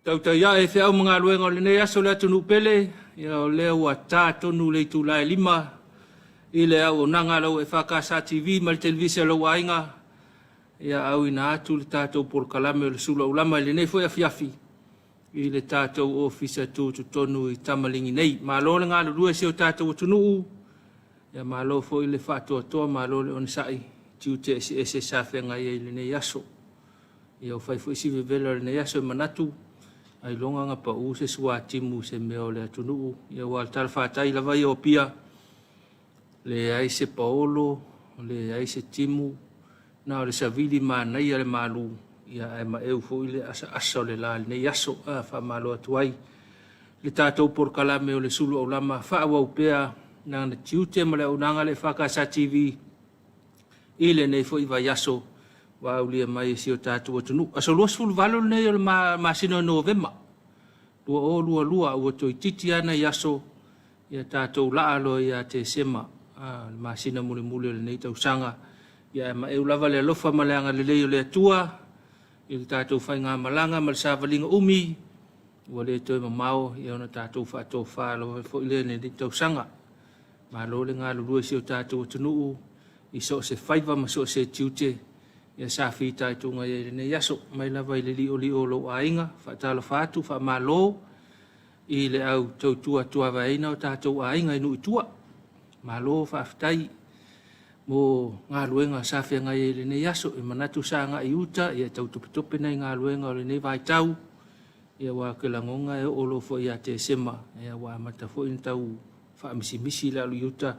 Tautai ae feau ma galuega o lenei aso le atunuu pele, ia o lea ua ta tonu le itula e 5 i le auaunaga a lau EFKS TV ma le Televise a lou aiga, ia auina atu le tatou polokalame o le Sulu Aulama i lenei foi afiafi i le tatou ofisa tutotonu i Tamaligi nei. Malo le galulue si o tatou atunuu, ia malo foi le faatoatoa, malo le onosai i tiute eseese sa feagai ai i lenei aso. Ia ua fai foi si vevela o lenei aso e manatu ailoga na pau se suatimu i se mea o le atunuu. Ia aua o le talafatai lava ia o Apia, leai se paolo, leai se timu, na o le savili manaia le malu, ia ae maeu foi le asaasa o le la i lenei aso. A faamalo atu ai le tatou polokalame o le Sulu Aulama faaauau pea lana tiute ma le auaunaga a le EFKS TV i lenei foi vaiaso ua aulia mai e si o tatou atunuu. Aso 28 lenei o le masina o Novema 2022, ua toeitiiti lava nai aso ia tatou laa loa ia Tesema, le masina mulimuli o lenei tausaga. Ia ae maeu lava le alofa ma le agalelei o le Atua i le tatou faigamalaga ma le savaliga umi ua le toe mamao ia ona tatou faatofa lava foi lea i lenei tausaga. Malo le galulue i si o tatou atunuu i so o se faiva ma so o se tiute ia sa fitaituga i ai i lenei aso. Mai lava i le li'oli'o o lou aiga, faatalofa atu, faamalo i le au tautua tuavaeina o tatou aiga i nuu i tua. Malo faafetai mo galuega sa feagai ai i lenei aso. E manatu sa agai i uta ia e tau topetope nai galuega o lenei vaitau. Ia aua ou te lagona e oo loa foi ia Tesema, ia ua amata foi ona tau faamisimisi le alu i uta,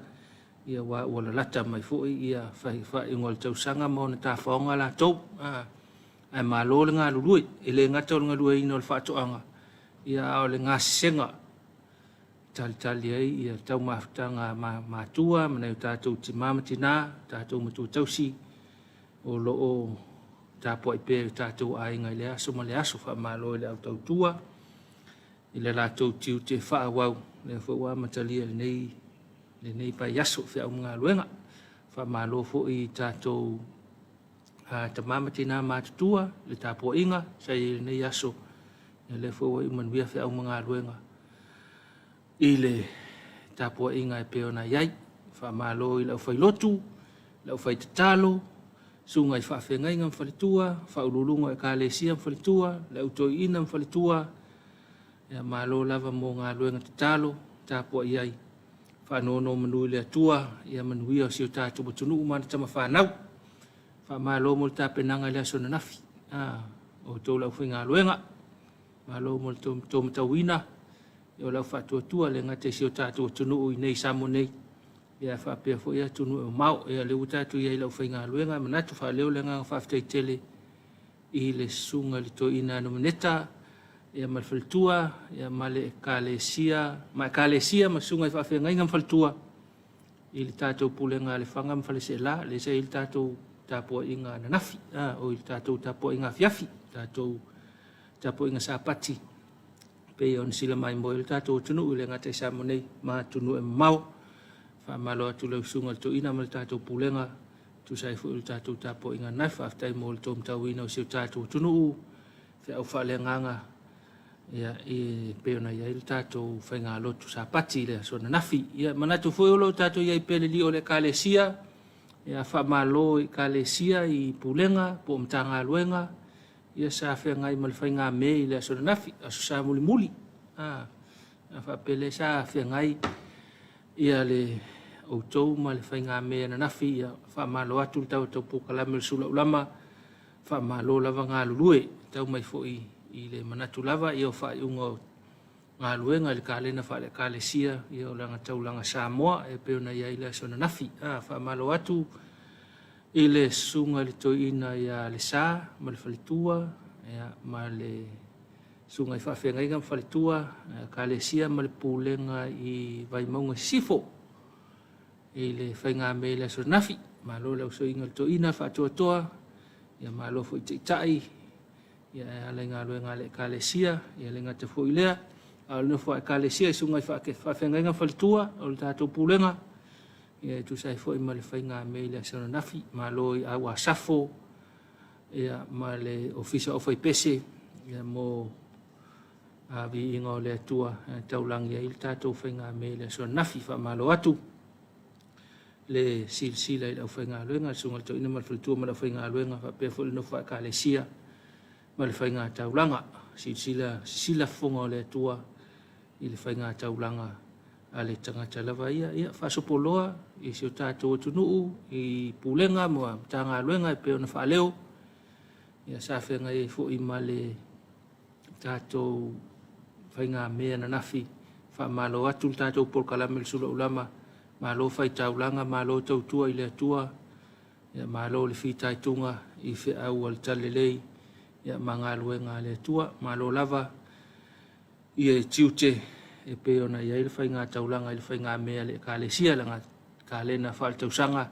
ia aua ua lalata mai foi ia faaiuga o le tausaga ma ona tafaoga latou. Ae malo le galulue, e le gata o le galueaiina o le faatoaga, ia a o le gasesega e talitali ai ia taumafataga a matua ma nai o tatou tima ma tina, tatou matua tausi o lo o tapuai pea i o tatou aiga i lea aso ma lea aso. Faamalo i le au tautua i le latou tiute faaauau, lea foi ua amatalia i lenei lenei vaiaso feau ma galuega. Faamalo foi i tatou tama ma tina matutua i le tapuaiga sa i ai i lenei aso. Ia lea foi ua iu manuia feau ma galuega i le tapuaiga e pei ona i ai. Faamalo i le aufailotu, le aufaitatalo, susuga i faafeagaiga ma faletua, faauluuluga o Ekalesia ma faletua, le au toeaina ma faletua, ia malo lava mo galuega tatalo tapuai ai. Faanonomanu i le Atua ia manuia o si o tatou atunuu ma ana tama fanau. Faamalo mo le tapenaga i le aso ananafi. Ah, outou le aufaigaluega, malo mo le tou matauina o le au faatuatua le gata i si o tatou atunuu i nei Samoa nei, ia faapea foi atunuu e mamao. Ia lea ua tatou i ai i le aufaigaluega, e manatu faaleo le agaga faafetai tele i le susuga i le toeaina ia Nomeneta ia ma le faletua ia ma le ekalesia ma ekalesia ma susuga i faafeagaiga ma faletua i le tatou pulega a Lefaga ma Faleaseela lea sa i ai le tatou tapuaiga ananafi a o i le tatou tapuaiga afiafi tatou tapuaiga Sapati pei ona silamaimoa ai le tatou atunuu i le gata i Samoa nei ma atunuu e mamao. Faamalo atu i lau susuga i le toeaina ma le tatou pulega tusa ai foi o le tatou tapuaiga ananafi. Faafetai mo le tou matauina o si o tatou atunuu feau faaleagaga ia e pei ona i ai le tatou faigalotu Sapati i le aso ananafi. Ia manatu foi o lo o tatou i ai pea i le lio o le Ekalesia, ia faamalo i Ekalesia i pulega po o Matagaluega ia sa feagai ma le faigame i le aso ananafi, aso Sa mulimuli. A faapea lea sa feagai ia le outou ma le faigame ananafi, ia faamalo atu le tau polokalame o le Sulu Aulama, faamalo lava galulue. Tau mai foi i le manatu lava ia o faaiuga o galuega i le kalena faale-Ekalesia ia o lana taulaga Samoa e pei ona i ai le aso ananafi. A faamalo atu i le susuga i le toeaina ia Lesa ma le faletua ia, ma le susuga i faafeagaiga ma faletua, Ekalesia ma le pulega i Vaimauga Sisifo i le faigamea i le aso ananafi. Malo le ausoiga i le toeaina faatoatoa, ia malo foi i taitai ia e ala i galuega a le Ekalesia, ia le gata foi i lea, a o le nofo a Ekalesia i susuga i faafeagaiga ma faletua o le tatou pulega, ia e tusa ai foi ma le faigamea i le aso ananafi. Malo i au Asafo ia, ma le Ofisa o Aufaipese ia, mo Viiga o le Atua e taulagi ai le tatou faigamea i le aso ananafi. Faamalo atu le silasila i le aufaigaluega, le susuga i le toeaina ma le faletua ma le aufaigaluega, faapea foi le nofo a Ekalesia ma le faigataulaga. Silasila, sisila fofoga o le Atua i le faigataulaga a le tagata lava ia. Ia, faasopoloa i si o tatou atunuu i pulega ma Matagaluega e pei ona faaleo. Ia, sa feagai ai foi ma le tatou faigamea ananafi. Faamalo atu le tatou polokalame i le Sula Ulama. Malo faitaulaga, malo tautua i le Atua. Ia, malo le fitaituga i feau a le Talalelei ia, ma galuega a le Atua. Malo lava ia tiute e pei ona i ai le faigataulaga i le faigamea a le Ekalesia, le kalena faaletausaga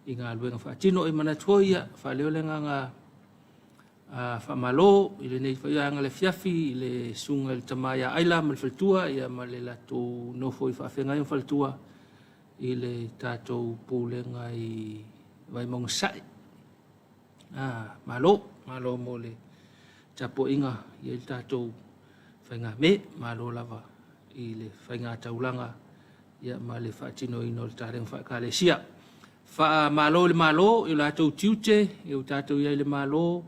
i galuega faatino. E manatu foi ia, faaleo le agaga faamalo i lenei foi vaega o le afiafi i le susuga i le tama ia Aila ma le faletua ia, ma le latou nofo i faafeagaiga ma faletua i le tatou pulega i Vaimauga Sasae. Malo, malo mo le tapuaiga i le tatou faigamea. Malo lava i le faigataulaga ia, ma le faatinoina o le talega faekalesia. Faamalo i le Malo i o latou tiute, ia ua tatou i ai i le Malo,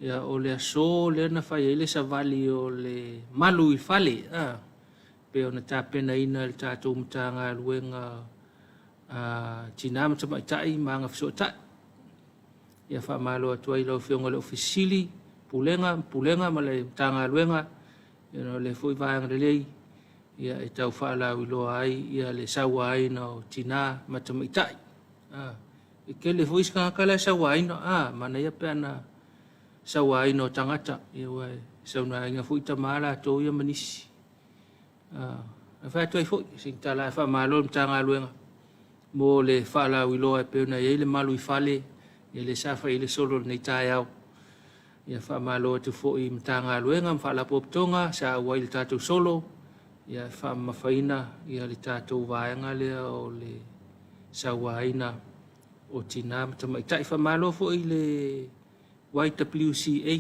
ia, o le aso lea na fai ai le savali o le malu i fale, pei ona tapenaina e le tatou Matagaluega Tina ma Tamaitai ma Agafesootai. Ia faamalo atu ai i lau Afioga i le Ofisa Sili Pulega, Pulega ma le Matagaluega, ia, o lea foi vaega lelei ia, e tau faalauiloa ai ia, le sauaina o tina ma tamaitai. E tele foi isi tagata la e sauaina, manaia pe ana sauaina o tagata, ia, ua e sauaina foi tama latou ia ma nisi. E fai atu ai foi se tala e faamalo i le Matagaluega mo le faalauiloa e pei ona i ai le malu i fale, ia lea sa fai ai le solo i lenei taeao. Ia faamalo atu foi i Matagaluega ma Faalapotopotoga sa auai i le tatou solo, ia faamamafaina ia le tatou vaega lea o le sauaina o tina ma tamaitai. Faamalo foi i le YWCA.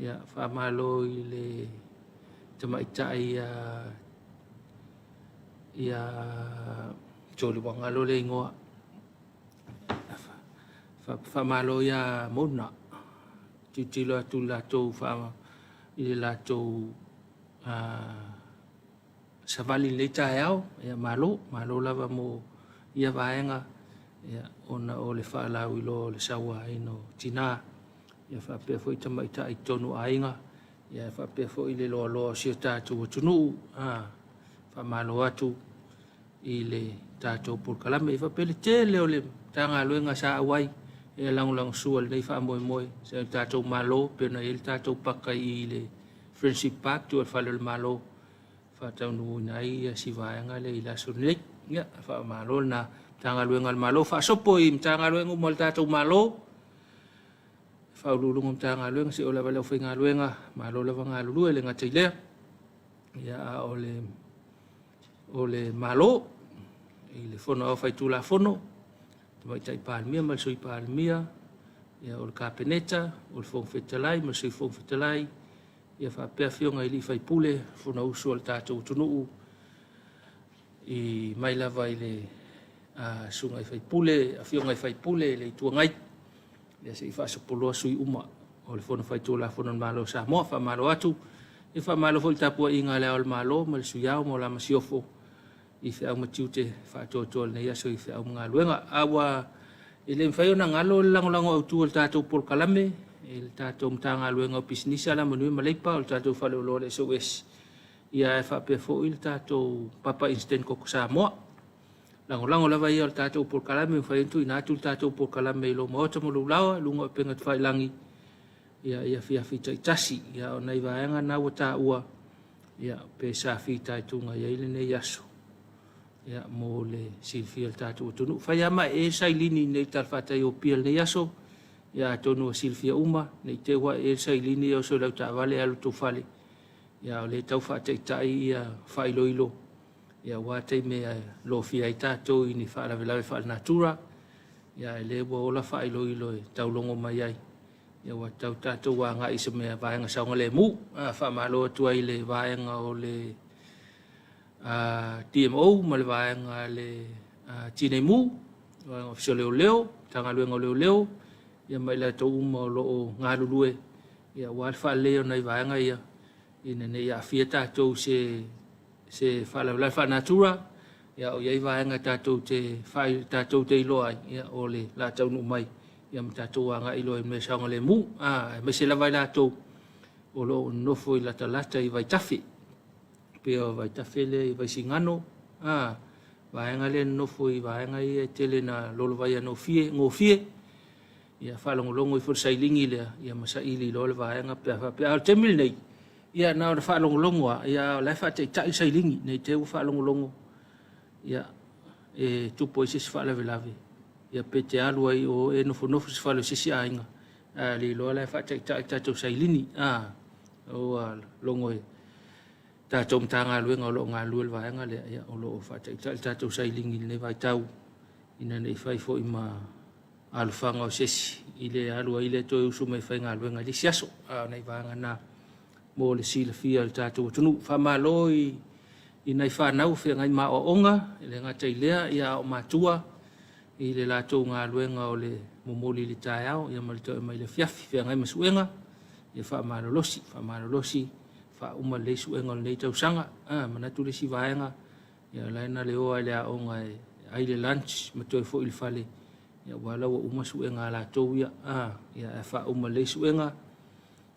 Ia, faamalo i le tamaitai ia Joli ua galo le igoa. Faamalo ia Mona. Tilotilo atu i latou i le latou savali i lenei taeao. Ia malo, malo lava mo ia vaega ia, ona o le faalauiloa o le sauaina o tina ia, faapea foi tamaitai i totonu o aiga, ia faapea foi le loaloa o si o tatou atunuu. Faamalo atu i le tatou polokalame. E faapea le tele o le Matagaluega sa auai e lagolagosua i lenei faamoemoe sa o tatou Malo, pei ona i ai le tatou paka i le Friendship Park, tua i le Fale o le Malo, faataunuuina ai si vaega lea i le aso lenei. Ia, faamalo lena Matagaluega a le Malo. Faasopo i Matagaluega uma o le tatou Malo, Faauluuluga o Matagaluega, seia oo lava i le aufaigaluega, malo lava galulue. E le gata i lea, ia, a o le Malo i le Fono Aoao Faitulafono, Tamaitai Palemia ma le Sui Palemia, ia, o le Kapeneta, o le Fofoga Fetalai ma le Sui Fofoga Fetalai, ia faapea afioga i alii faipule, Fonousu a le tatou atunuu, i mai lava i le susuga i faipule, afioga i faipule i le Itu Agai, ia se i faasopoloa sui uma o le Fono Faitulafono a le Malo o Samoa. Faamalo atu. Ia faamalo foi i le tapuaiga a Le Ao o le Malo ma le Sui Ao ma le Masiofo i feau ma tiute faatoatoa i lenei aso i feau ma galuega. A ua e le mafai ona galo le lagolago autu o le tatou polokalame i le tatou Matagaluega o Pisinisi, Alamanuia ma Leipa, o le tatou Faleoloa o le SOS, ia ae faapea foi le tatou Papa Instant Koko Samoa. Lagolago lava ia o le tatou polokalame, mafai ona tuuina atu le tatou polokalame i lou maota ma lou laoa i luga o upega tafailagi ia, i afiafi taitasi. Ia, o nai vaega na ua taua, ia, pe sa fitaituga i ai lenei aso, ia, mo le silafia e le tatou atunuu. Fai lava ma e sailini nei i le talafatai o Apia i lenei aso, ia, atonu ua silafia uma, ne i te i ua e sailini e oso i lau taavale e alu i tou fale, ia, o lea e tau faataitai ia faailoilo, ia, aua taimi e lofia ai tatou i ni faalavelave faalenatura, ia, lea ua ola faailoilo e taulogo mai ai. Ia ua tatau tatou agai i se mea vaega saogalemu. Faamalo atu ai i le vaega o le DMO ma le vaega a le Tinei Mu, vaega Ofisa o Leoleo, Matagaluega o Leoleo, ia ma i latou uma o lo o galulue ia aua le faaleleia o nai vaega ia ina ne i aafia tatou i se faalavelave faalenatura, ia o i ai vaega tatou te tatou te iloa ai ia o le a taunuu mai ia ma tatou agai loa i mea saogalemu, aemaise lava i latou o lo o nonofo i latalata i vaitafe, pei o vaitafe lea i Vaisigano, vaega lea e nonofo i vaega ia e tele ina lolovaia gofie, ia faalogologo ifo i le sailini lea ia ma saili loa le vaega pe a faapea. A o le taimi lenei, ia na ona faalogologo lava, a o la e faataitai le sailini ne i te i ua faalogologo ia e tupu ai se isi faalavelave, ia pe te alu ai i o e nofonofo i se fale o se isi aiga, ae le iloa la e faataitai le tatou sailini. Ua logo e tatou Matagaluega o lo o galulue i le vaega lea, ia o lo o faataitai le tatou sailini i lenei vaitau ina ne i fai foi ma alofaga o se isi i le alu ai lea toe usu mai e faigaluega i le isi aso. A o nai vaega na mo le silafia e le tatou atunuu. Faamalo i nai fanau o feagai ma aoaoga, e le gata i lea, a o matua i le latou galuega o le momoli i le taeao ma le toe aumai i le afiafi, feagai ma suega, ia faamalolosi, faamalolosi, faauma lelei suega o lenei tausaga. Manatu le isi vaega, ia o la e na le o lava i le aoga e ai le lunch ma toe foi i le fale, ia aua la ua uma suega a latou ia. Ia ae faauma lelei suega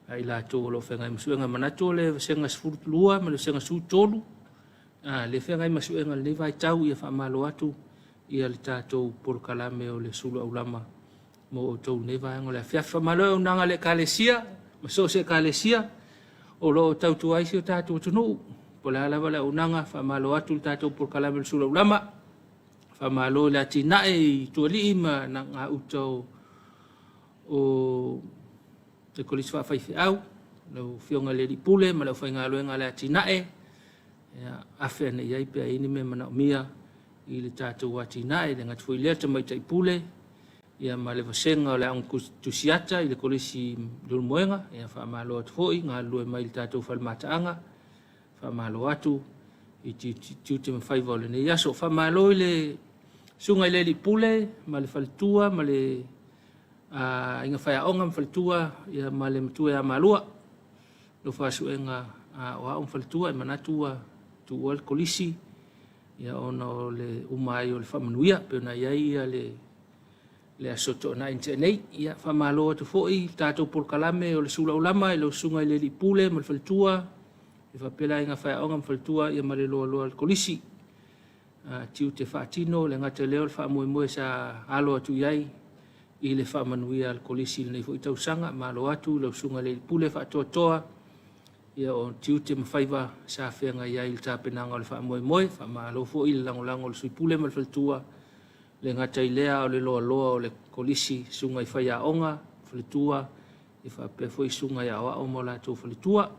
a i latou o lo o feagai ma suega. Manatu o le vasega 12 ma le vasega 13, lea e feagai ma suega i lenei vaitau, ia faamalo atu ia le tatou polokalame o le sulu aulama mo outou i lenei vaega o le afiafi. Faamalo i auaunaga a le Ekalesia ma so o se Ekalesia o lo o tautua ai si o tatou atunuu. Po o le a lava le auaunaga, faamalo atu i le tatou polokalame o le sulu aulama. Faamalo i le atinae i Tualii ma gauta o le Kolisi Faafaifeau, lau Afioga i le Alii Pule ma le aufaigaluega a le atinae, ia, afe ane i ai pe a i ai ni mea manaomia i le tatou atinae. E le gata foi i lea le Tamaitai Pule ia ma le vasega o le Aoga Tusiata i le Kolisi Leulumoega, ia faamalo atu foi galulue mai i le tatou fale mataaga. Faamalo atu i tiute ma faiva o lenei aso. Faamalo i le susuga i le Alii Pule ma le faletua ma le aiga faiaoga ma faletua ia ma le matua ia Malua. Nofo a suega aoao ma faletua e manatu ua tuua le kolisi ia ona o le uma ai o le faamanuia pei ona i ai ia le aso Toonai na tea nei. Ia faamalo atu foi i le tatou polokalame o le Sulaulama i lau susuga i le Alii Pule ma le faletua, e faapea le aiga faiaoga ma faletua ia ma le loaloa o le kolisi. Tiute faatino le gata i lea o le faamoemoe sa alo atu i ai i le faamanuia a le kolisi i lenei foi tausaga. Malo atu i lau susuga i le Alii Pule faatoatoa ia o tiute ma faiva sa feagai ai i le tapenaga o le faamoemoe. Faamalo foi le lagolago a le Sui Pule ma le faletua, le gata i lea o le loaloa o le kolisi, susuga i faiaoga, faletua, e faapea foi susuga i aoao ma o latou faletua.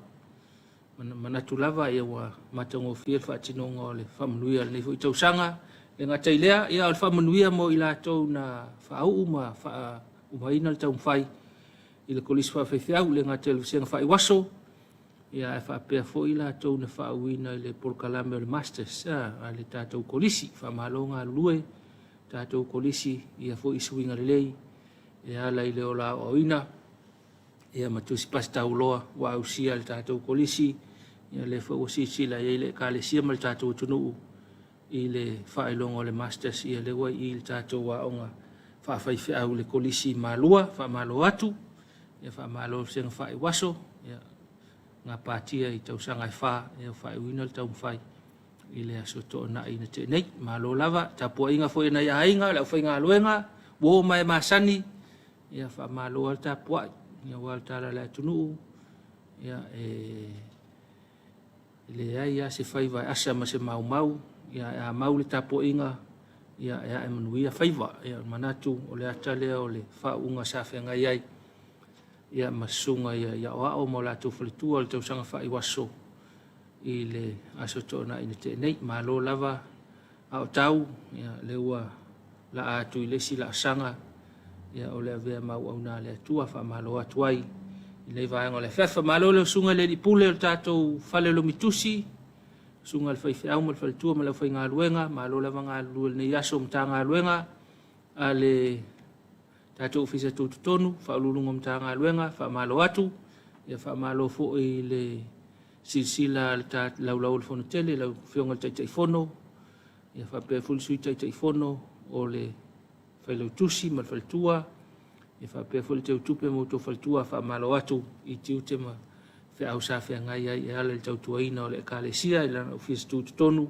Manatu lava ia ua matagofie le faatinoga o le faamanuia i lenei foi tausaga. E le gata i lea, ia o le faamanuia mo i latou na faauu ma faaumaina le taumafai i le Kolisi Faafaifeau, e le gata i le Vasega Faaiuaso, ia ae faapea foi i latou na faauuina i le polokalame o le Masters a le tatou Kolisi. Faamalo galulue tatou Kolisi ia foi suiga lelei e ala i le ola aoaoina ia ma tusi pasi tauloa ua ausia e le tatou Kolisi, ia lea foi ua silasila i ai le Ekalesia ma le tatou atunuu i le faailoga o le Masters, ia lea ua i i le tatou aoga faafaifeau i le Kolisi i Malua. Faamalo atu, ia faamalo i le Vasega Faaiuaso, ia gapatia i tausaga e 4, ia faaiuina le taumafai i le aso Toonai na tea nei. Malo lava, tapuaiga foi a nai aiga, le aufaigaluega, uo ma e masani, ia faamalo lava le tapuai, aua le tala a le atunuu, ia e leai lava se faiva e asa ma se maumau, ia ae a mau le tapuaiga, ia e ae manuia faiva. Ia manatu o le ata lea o le faauuga sa feagai ai ia ma susuga i aoao ma o latou faletua i le tausaga faaiuaso i le aso Toonai na tea nei. Malo lava aotau, ia lea ua laa atu i le isi laasaga. Ia, o le avea ma auauna a le Atua, faamalo atu ai i lenei vaega o le afiafi. Faamalo i lau Susuga i le Alii Pule o le tatou Fale Lomitusi, Susuga i le Faifeau ma le Faletua ma le aufaigaluega, malo lava galulue i lenei aso Matagaluega a le tatou Ofisa Tutotonu, Faauluuluga o Matagaluega, faamalo atu. Ia faamalo foi i le silasila a le Laulau a le Fono Tele, lau Afioga i le Taitaifono, ia faapea foi le Sui Taitaifono o le Failautusi ma le Faletua, ia faapea foi le Teutupe ma outou faletua, faamalo atu i tiute ma feau sa feagai ai e ala i le tautuaina o le Ekalesia i lana ofisa tutotonu.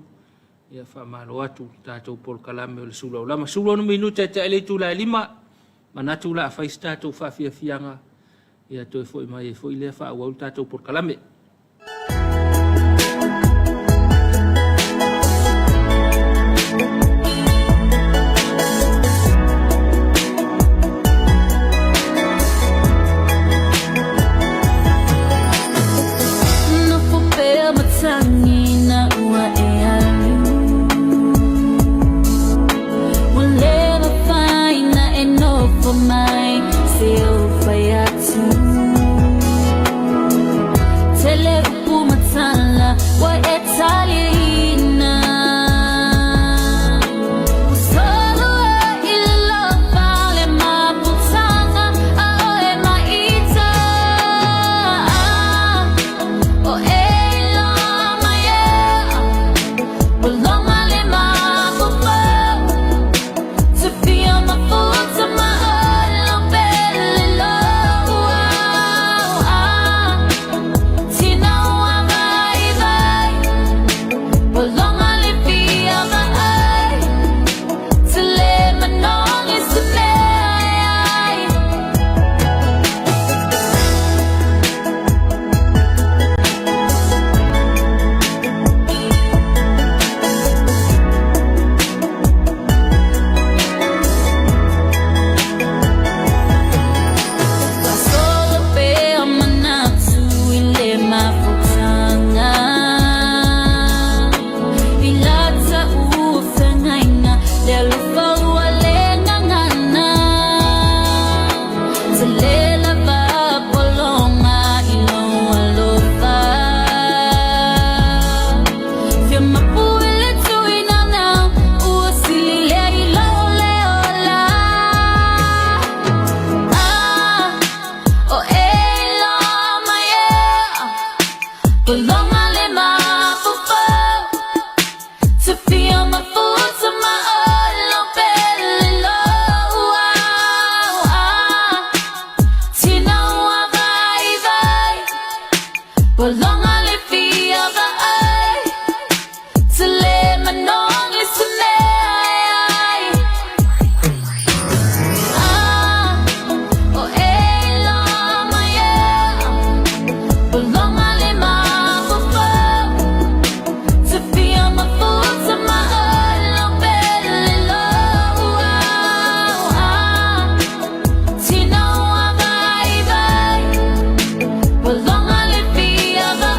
Ia faamalo atu i le tatou polokalame o le Sula Aulama. 16 minute e tea i le itula e 5, manatu o le a fai se tatou faafiafiaga, ia toe foi mai ai foi lea faaauau le tatou polokalame. Nofo pea matagi na ua e alu. Ua le mafai na e nofo mai se ou fai atu. Tele upu matala ua e taliaina. Ua solo ai i le lofa le mafutaga a oe ma ita. O e iloa mai e ua loga le mafaufau. Te fia mafuta ma oe pele loa. Tina ua vaivai ua loga le fia vaai. Te le manogi se mea e ai. Faasolo pea manatu i le mafutaga. I lata ua feagaiga le alofa ua le gagana. Tele lava pologa i lou alofa. Fia mapu i le tuinana ua sili lea i lou le ola. Ah, o e iloa mai e ua loga le mafaufau. Te fia mafuta ma oe lau pele loa. Tina ua vaivai ua loga le fia vaai. Te le manogi se mea e ai. Ah, o e iloa mai e ua loga le mafaufau. Te fia mafuta ma oe lau pele loa. Tina ua vaivai ua loga le fia vaai.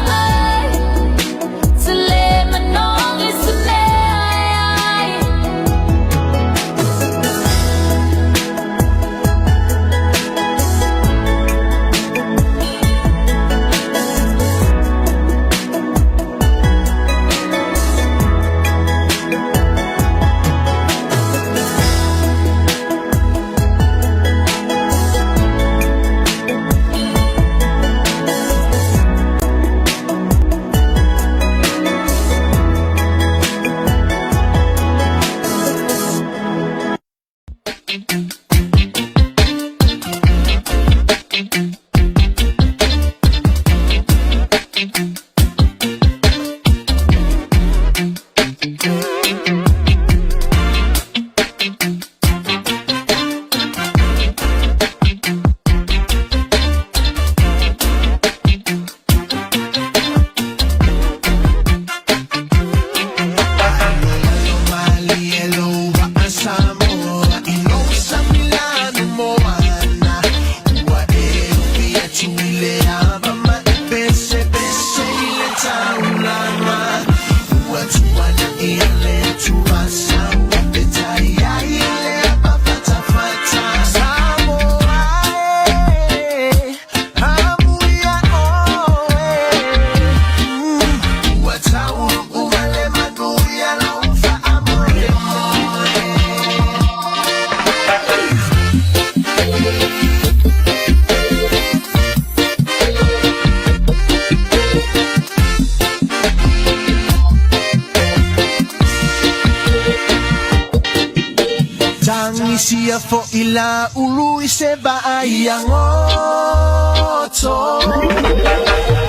Isia fo'i la ulu i se vaai agoto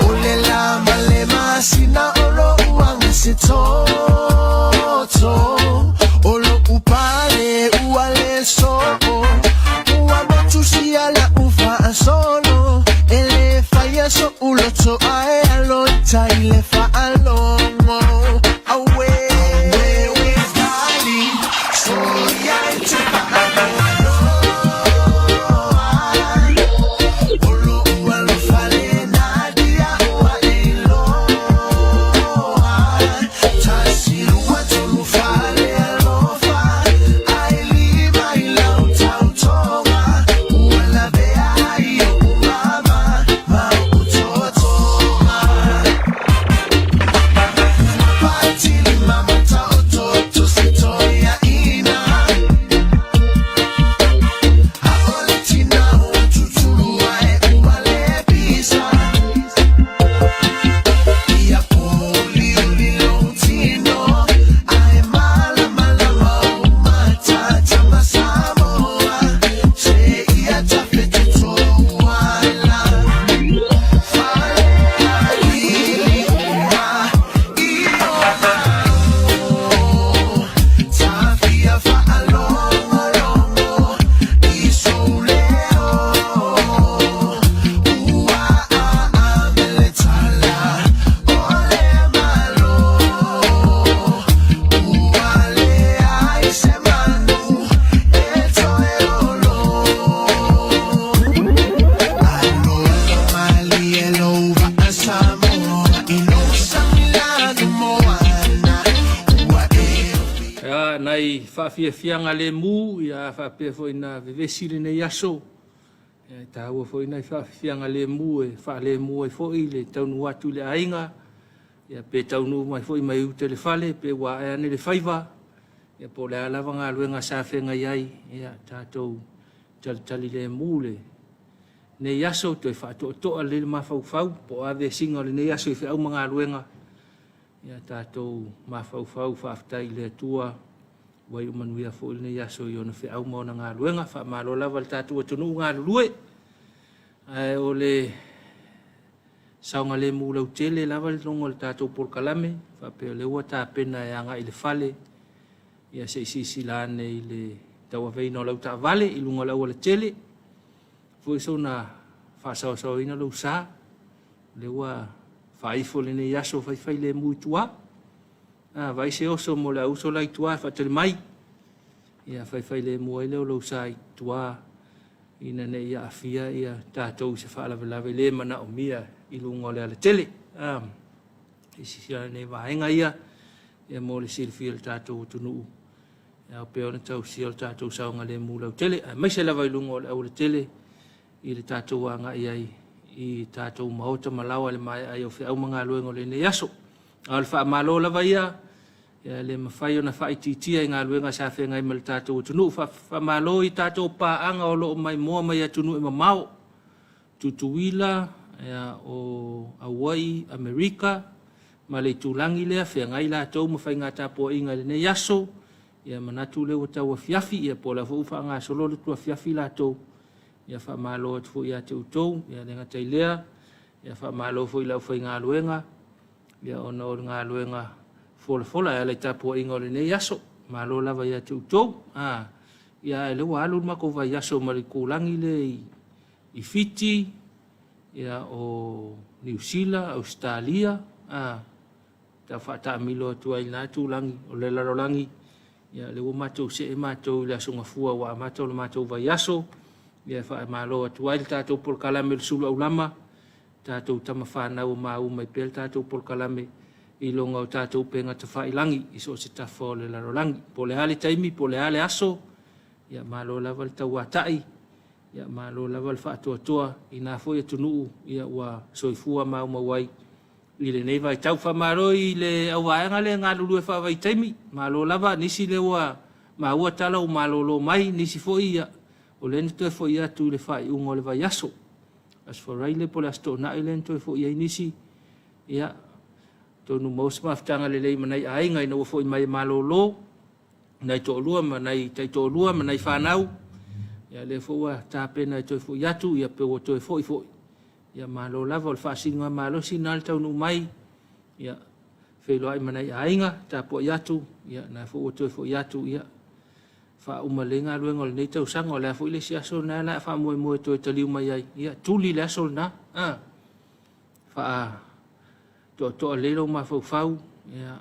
O le la ma le masina o lo'u aga se toto O lo'u pale ua le so'o Ua motu sia la'u faasolo E le faia so'u loto ae alo i tai le faalogo Auē Auē soia e te faanoanoa O lo'u alofa lena dia ua e iloa Tasi lua tolu fa le alofa Ae lima i lau tautoga Ua lavea ai o'u mama ma o'u totoga Patilima mataoto se toeaina A'ole tina ua tutulu ae ua le pisa Ia pōuliuli lou tino Ae malamalama ou mata Tama Samoa Seia tafe toto uala Falealili uma i o Tafia faalogologo i sou leo Ua aame le tala o le Malo Ua leai se manu e toe olo Aloalo malie lou vaa Samoa I lou sami lanu moana Ua e Ia, nai faafiafiaga lemu, ia faapea foi na vevesi lenei aso. Ia, e taua foi nai faafiafiaga lemu e faalemu ai foi le taunuu atu i le aiga, ia pe taunuu mai foi mai uta i le fale, pe ua ae ane le faiva, ia po o le a lava galuega sa feagai ai, ia tatou talitali lemu lenei aso, toe faatoatoa lelei le mafaufau, po o a vesiga o lenei aso i feau ma galuega, ia tatou mafaufau faafetai i le Atua ua iu manuia foi lenei aso i ona feau ma ona galuega. Faamalo lava i le tatou atunuu galulue. Ae o le saogalemu lautele lava le logo o le tatou polokalame, faapea o lea ua tapena e agai i le fale, ia se i silasila ane i le tauaveina o lau taavale i luga o le aualatele, foi sona faasaosaoina lou sa, lea ua faaifo lenei aso faifailemu i tua. A, vaai se oso mo le auuso la i tua e faatali mai. Ia faifailemu ai lea o lou sa i tua ina ne i aafia ia tatou i se faalavelave le manaomia i luga o le alatele. A, i sisia nei vaega ia, ia mo le silafia e le tatou atunuu, e ao pea ona tausia o le tatou saogalemu lautele, aemaise lava i luga o le aualatele i le tatou agai ai i tatou maota ma laoa i le maea ai o feau ma galuega o lenei aso. A o le faamalo lava ia, ia le mafai ona faaitiitia i galuega sa feagai ma le tatou atunuu. Faamalo i tatou paaga o lo o maimoa mai atunuu e mamao, Tutuila, ia, o Hawaii, Amerika, ma le itulagi lea, feagai latou ma faiga tapuaiga i lenei aso. Ia manatu lea ua tau afiafi, ia po o la foi ua faagasolo le afiafi latou. Ia faamalo atu foi ia te outou, ia le gata i lea, ia faamalo foi i le aufaigaluega, ia ona o le galuega folafola e ala i tapuaiga o lenei aso. Malo lava ia te outou. A, ia lea ua alu le matou vaiaso ma le itulagi lea i Fiti, ia o Niu Sila, Ausetalia, a, tau faataamilo atu ai i lena tulagi o le lalolagi. Ia lea ua matou see matou i le Aso Gafua ua amata o le matou vaiaso. Ia faamalo atu ai le tatou polokalame o le Sulu Aulama, tatou tama fanau o maua mai pea le tatou polokalame i luga o tatou upega tafailagi i so o se tafa o le lalolagi. Po o le a le taimi, po o le a le aso, ia malo lava le tauatai, ia malo lava le faatoatoa i na foi atunuu ia ua soifua maumau ai i lenei vaitau. Faamalo i le auvaega lea e galulue faavaitaimi, malo lava, nisi lea ua maua tala ua malolo mai, nisi foi ia o lea na toe foi atu i le faaiuga o le vaiaso. Aso Faraile po o le Aso Toonai lea na toe foi ai nisi, ia atonu maua se mafutaga lelei ma nai aiga ina ua foi mai e malolo. nai toalua ma nai taitoalua ma nai fanau, ia lea foi ua tapena e toe foi atu, ia pe ua toe foi foi, ia malo lava. O le faasiligamalosi lena le taunuu mai, ia feiloai ma nai aiga, tapuai atu, ia na foi ua toe foi atu, ia faauma lelei galuega o lenei tausaga. O le a foi le isi aso lena o le a faamoemoe e toe taliu mai ai, ia tuli le aso lena. Faatoatoa lelei lou mafaufau, ia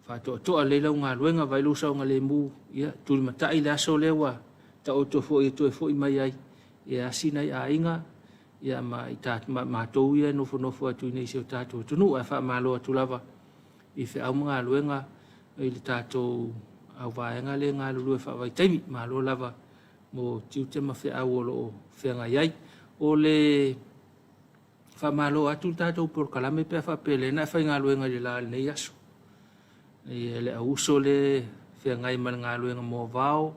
faatoatoa lelei lau galuega, vaai lou saogalemu, ia tulimatai le aso lea ua taoto foi e toe foi mai ai, e asi nai aiga ia ma matou ia e nofonofo atu i inei i si o tatou atunuu. Ae faamalo atu lava i feau ma galuega i le tatou auvaega lea e galulue faavaitaimi. Malo lava mo tiute ma feau o lo o feagai ai. O le faamalo atu le tatou polokalame pe a faapea o lea na e faigaluega i le la i lenei aso. Ia, le auuso lea e feagai ma le galuega moavao,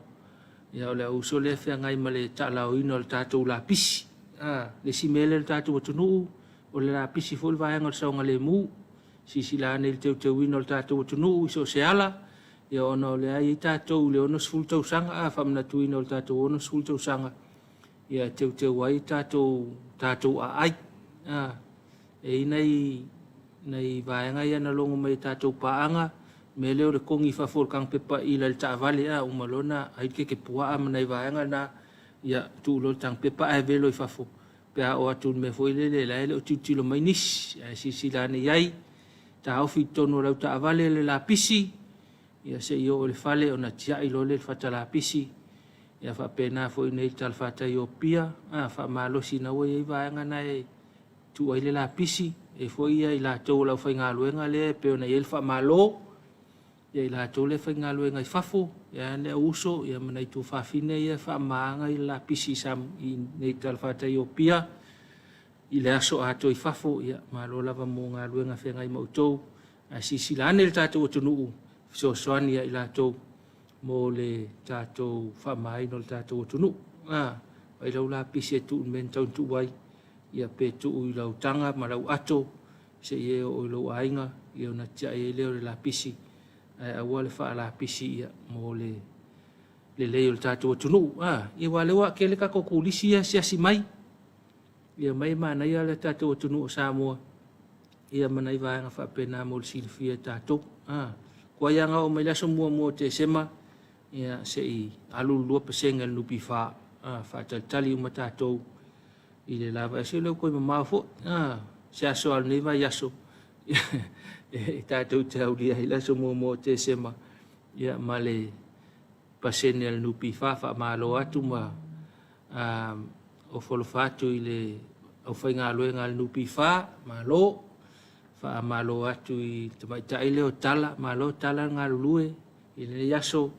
ia o le auuso lea e feagai ma le taalaoina o le tatou lapisi. Le isi mea lea i le tatou atunuu, o le lapisi foi le vaega o le saogalemu. Silasila ane i le teuteuina o le tatou atunuu i so o se ala, ia ona o lea e i ai tatou i le 60 tausaga, a faamanatuina o le tatou 60 tausaga, ia e teuteu ai tatou, tatou aai. E i ai nai vaega ia na logo mai e tatou paaga, mea lea o le kogi i fafo o le tagopepa ila i le taavale, a uma loa ona ai le keke puaa ma nai vaega na, ia tuu loa le tagopepa ae velo i fafo pe a oo atu i le mea foi lele la e le o tilotilo mai nisi. Ae silasila ane i ai, taofi i totonu o lau taavale le lapisi, ia se i oo i le fale ona tiai loa lea i le fata lapisi. Ia faapena foi i inei i le talafatai o Apia, a faamalosi na ua i ai vaega na e tuu ai le lapisi, e foi ia i latou o le aufaigaluega lea e pei ona i ai le faamalo, ia i latou lea e faigaluega i fafo, ia le au uso ia ma nai tuafafine ia e faamamaina le lapisi i inei i le talafatai o Apia i le aso atoa i fafo. Ia malo lava mo galuega feagai ma outou. Ae silasila ane le tatou atunuu fesoasoani ia i latou mo le tatou faamamaina o le tatou atunuu. Vaai lau lapisi e tuu i le mea e tatau ona tuu ai, ia pe tuu i lau taga ma lau ato seia e oo i lou aiga, ia ona tiai ai lea o le lapisi, ae aua le faalapisi ia mo le lelei o le tatou atunuu. Ia aua o lea ua tele tatou turisi ia e asiasi mai, ia omai e manaia le tatou atunuu o Samoa, ia ma nai vaega faapena mo le silafia e tatou. Tuai lava ona oo mai le aso 1 o Tesema, ia se i alu le 2% a le NPF, faatalitali uma tatou i le lava. Se le o toe mamao foi se aso lava o lenei vaiaso e tatou te aulia ai le aso 1 o Tesema ia ma le pasene a le NPF. Faamalo atu ma ofo alofa atu i le aufaigaluega a le NPF, malo. Faamalo atu i le tamaitai lea o Tala, malo Tala le galulue i lenei aso.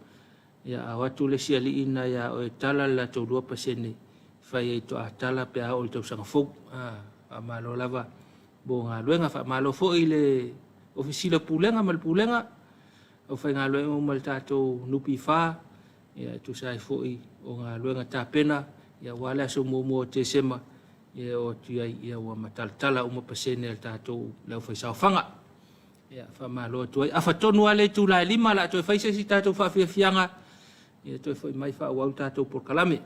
Ia a o atu le isi alii lena ia oe e tala le latou 2% e fai ai toa tala pe a oo i le tausaga fou. Faamalo lava mo galuega. Faamalo foi i le Ofisa Sili o Pulega ma le Pulega, aufaigaluega uma a le tatou NPF, ia e tusa ai foi o galuega tapena ia aua le aso 1 o Tesema ia e oo atu i ai ia ua matalatala uma pasene a le tatou le aufaisaofaga. Ia faamalo atu ai. Afa tonu lava le itula e 5 o le a toe fai se isi tatou faafiafiaga, ia toe foi mai faaauau le tatou polokalame.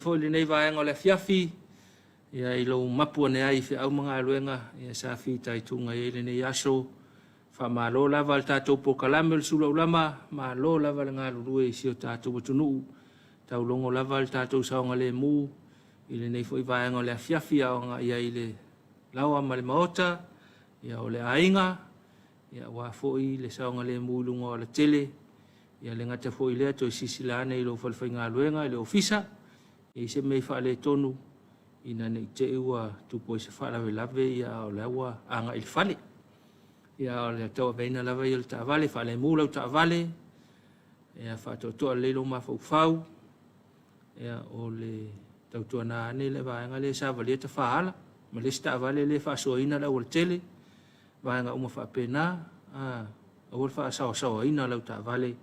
foi lenei vaega o le afiafi ia i lou mapu ane ai i feau ma galuega ia sa fitaituga i ai lenei aso. Faamalo lava le tatou polokalame o le Sula Ulama, malo lava le galulue i si o tatou atunuu. Taulogo lava le tatou saogalemu i lenei foi vaega o le afiafi a o agai ai i le laoa ma le maota, ia o le aiga, ia aua foi le saogalemu i luga o alatele. Ia le gata foi i lea, toe silasila ane i lou falefaigaluega i le ofisa, e i ai se mea i faaletonu ina ne i te i ua tupu ai se faalavelave ia a o la ua agai i le fale. Ia a o le tauaveina lava ia o le taavale, faalemu lau taavale, ia faatoatoa lelei lou mafaufau, ia o le tautuana ane le vaega lea e savalia tafaala ma le isi taavale lea e faasoaina le aualatele, vaega uma faapena, a, aua le faasaoasaoaina o lau taavale,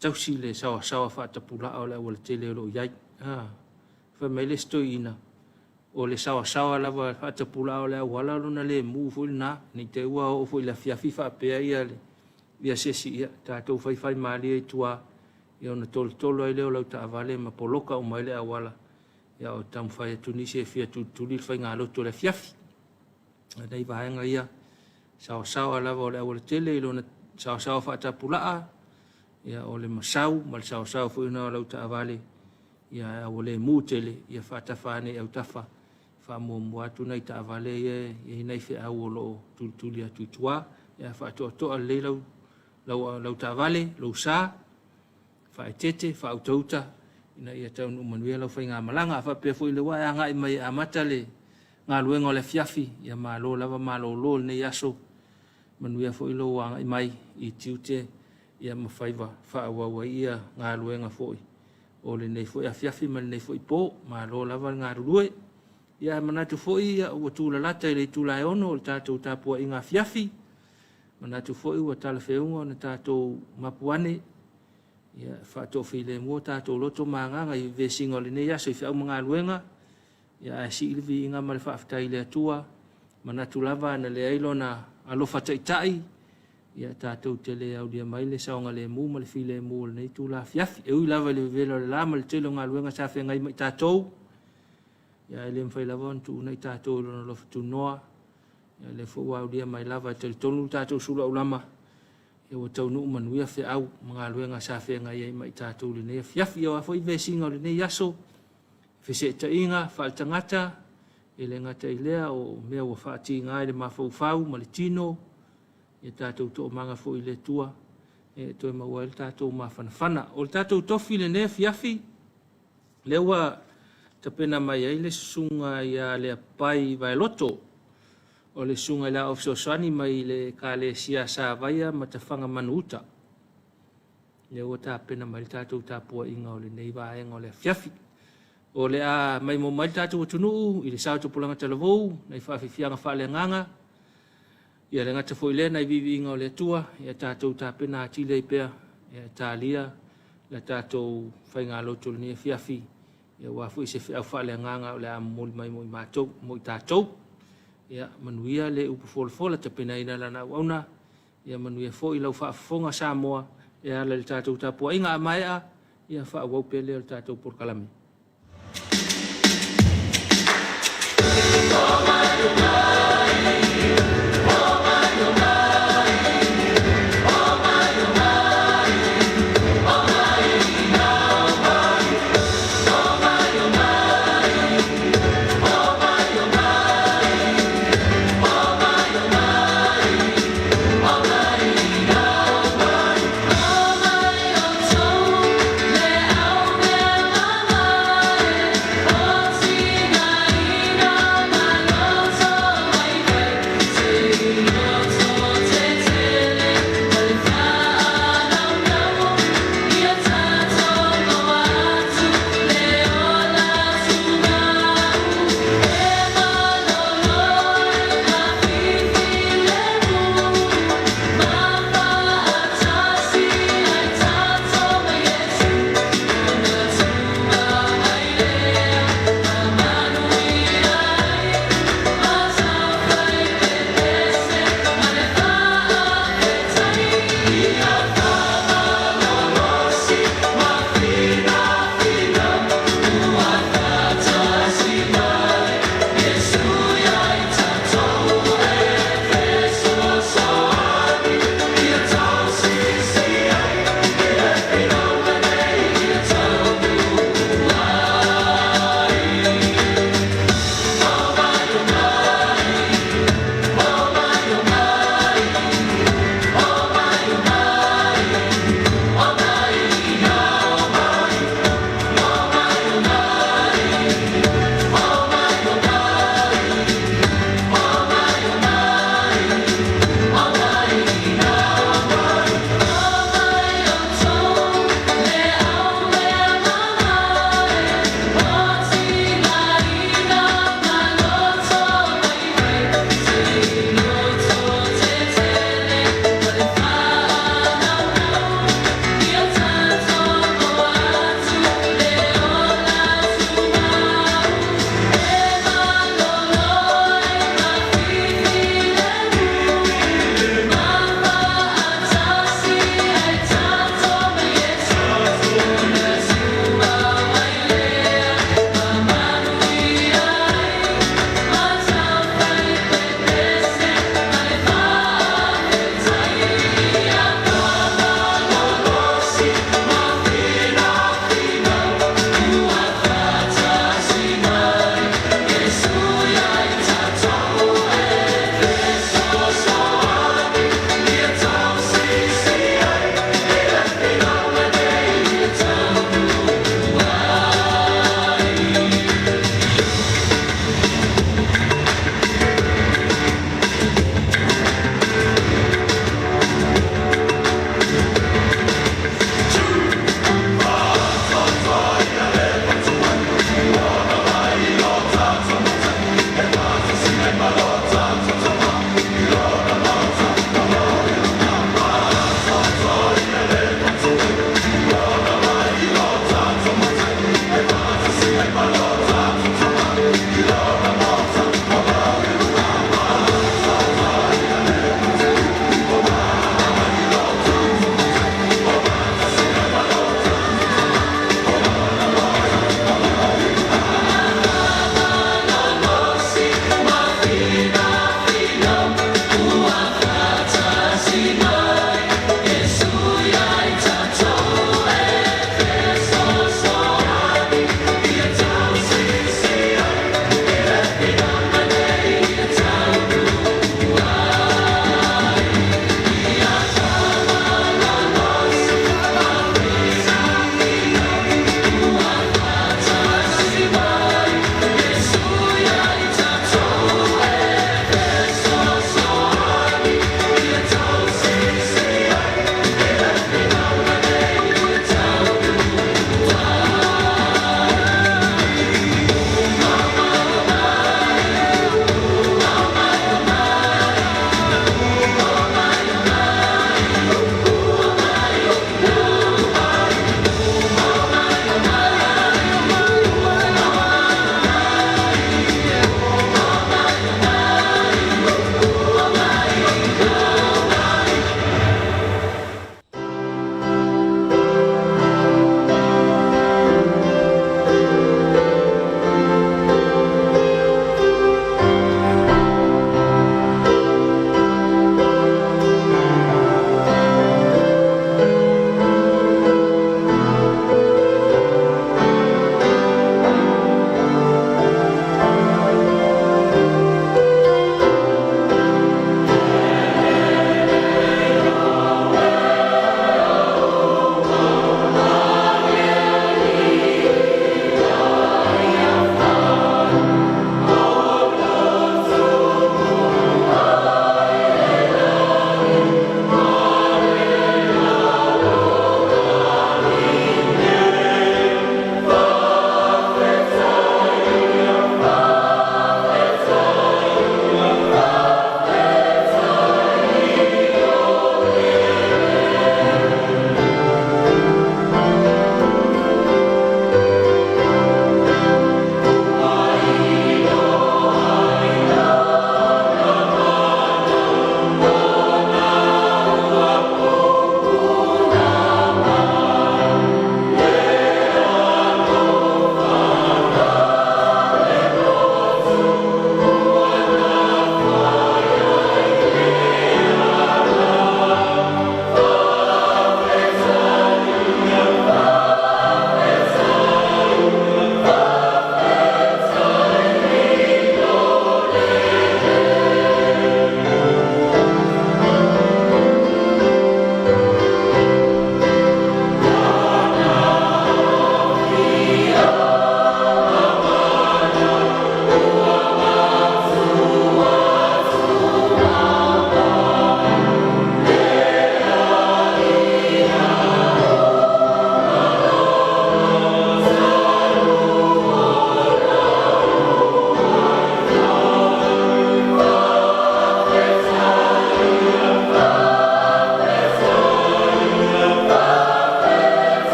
tausi le saoasaoa faatapulaa o le aualatele o lo o i ai. A, fai mai le isi toeaina, o le saoasaoa lava faatapulaa o le auala o lona lemu foi lena, ne i te i ua oo foi i le afiafi faapea ia, ia se isi, ia tatou faifaimalie i tua, ia ona tolotolo ai lea o lau taavale ma poloka uma ai le auala, ia o taumafai atu nisi e fia tulituli le faigalotu o le afiafi. Nai vaega ia, saoasaoa lava o le aualatele i lona saoasaoa faatapulaa, ia o le masau ma le saoasaoa foi lena o lau taavale, ia ae ua le mu tele, ia faatafa ane i autafa, faamuamua atu nai taavale ia e i ai nai feau o lo o tulituli atu i tua. Ia faatoatoa lelei lau, lau, lau taavale, lou sa, faaeteete, faautauta ina ia taunuu manuia lau faigamalaga. A faapea foi o lea ua e agai mai e amata le galuega o le afiafi, ia malo lava malolo i lenei aso, manuia foi lou agai mai i tiute ia ma faiva faaauau ai ia galuega foi o lenei foi afiafi ma lenei foi po. Malo lava le galulue. Ia ae manatu foi ua tulalata i le itula e 6 o le tatou tapuaiga afiafi. Manatu foi ua talafeauga ona tatou mapu ane ia faatoafilemu o tatou loto ma agaga i vesiga o lenei aso i feau ma galuega, ia ae sii le viiga ma le faafetai i le Atua. Manatu lava ana leai lona alofa taitai, ia tatou te le aulia mai le saogalemu ma le filemu o lenei itula afiafi. E ui lava i le vevela o le la ma le tele o galuega sa feagai ma i tatou, ia ae le mafai lava ona tuua i tatou i lona alofa tunoa. Ia lea foi ua aulia mai lava e talitonu le tatou sulu aulama, ia ua taunuu manuia feau ma galuega sa feagai ai ma i tatou i lenei afiafi. Ia o a foi vesiga o lenei aso, feseetaiga faaletagata, e le gata i lea o mea ua faatiga i le mafaufau ma le tino, ia tatou toomaga foi i le Atua e toe maua ai le tatou mafanafana. O le tatou tofi i lenei afiafi, lea ua tapena mai ai le susuga ia Leapai Vaeloto, o le susuga i le Aao Fesoasoani mai le Ekalesia Savaia ma Tafaga Manuuta. Lea ua tapena mai le tatou tapuaiga o lenei vaega o le afiafi. O le a maimoa mai le tatou atunuu i le sao tupulaga talavou, nai faafiafiaga faaleagaga, Ia le gata foi lea nai viiviiga o le Atua, ia tatou tapena atili ai pea ia talia la tatou faigalotu i lenei afiafi, ia aua foi se feau faaleagaga o le a momoli mai mo i matou, mo i tatou. Ia manuia le upu folafola tapenaina lana auauna, ia manuia foi lau faafofoga Samoa e ala i le tatou tapuaiga. A maea, ia faaauau pea lea o le tatou polokalame.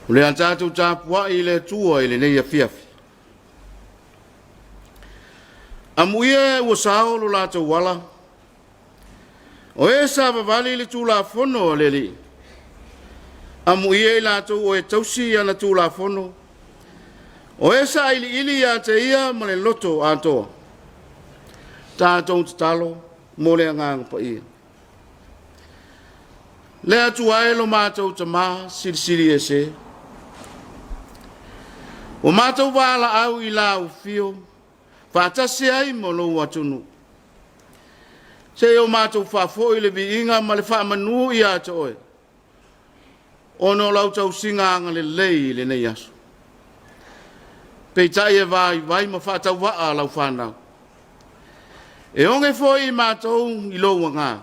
O le a tatou tapuai i le Atua i lenei afiafi. Amuia ua sao lo latou ala, o e savavali i le Tulafono a le Alii. Amuia i latou o e tausi ana Tulafono, o e sailiili ia te ia ma le loto atoa. Tatou tatalo mo le Agaga Paia. Le Atua e lo matou Tamā silisili ese. Ua matou valaau i la ufio, faatasi ai ma lou atunuu. Se i o matou faafoi le viiga ma le faamanu ia te oe, ona o lau tausiga agalelei i lenei aso. Peitai e vaivai ma faatauvaa lau fanau. E oge foi i matou i lou agaga.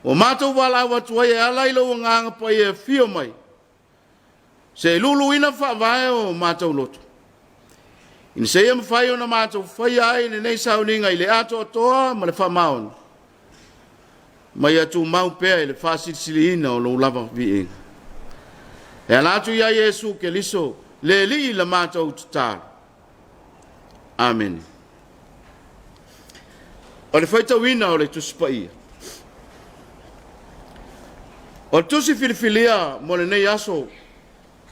Ua matou valaau atu ai e ala i lou agaga paia e afio mai, se i luluina faavae o matou loto, ina seia mafai ona matou faia ai lenei sauniga i le atoatoa ma le faamaoni, ma ia tumau pea i le faasilisiliina o lou lava viiga. E ala atu ia Iesu Keriso, le Alii la matou tatalo. Amene. O le faitauina o le Tusi Paia. O le tusi filifilia mo lenei aso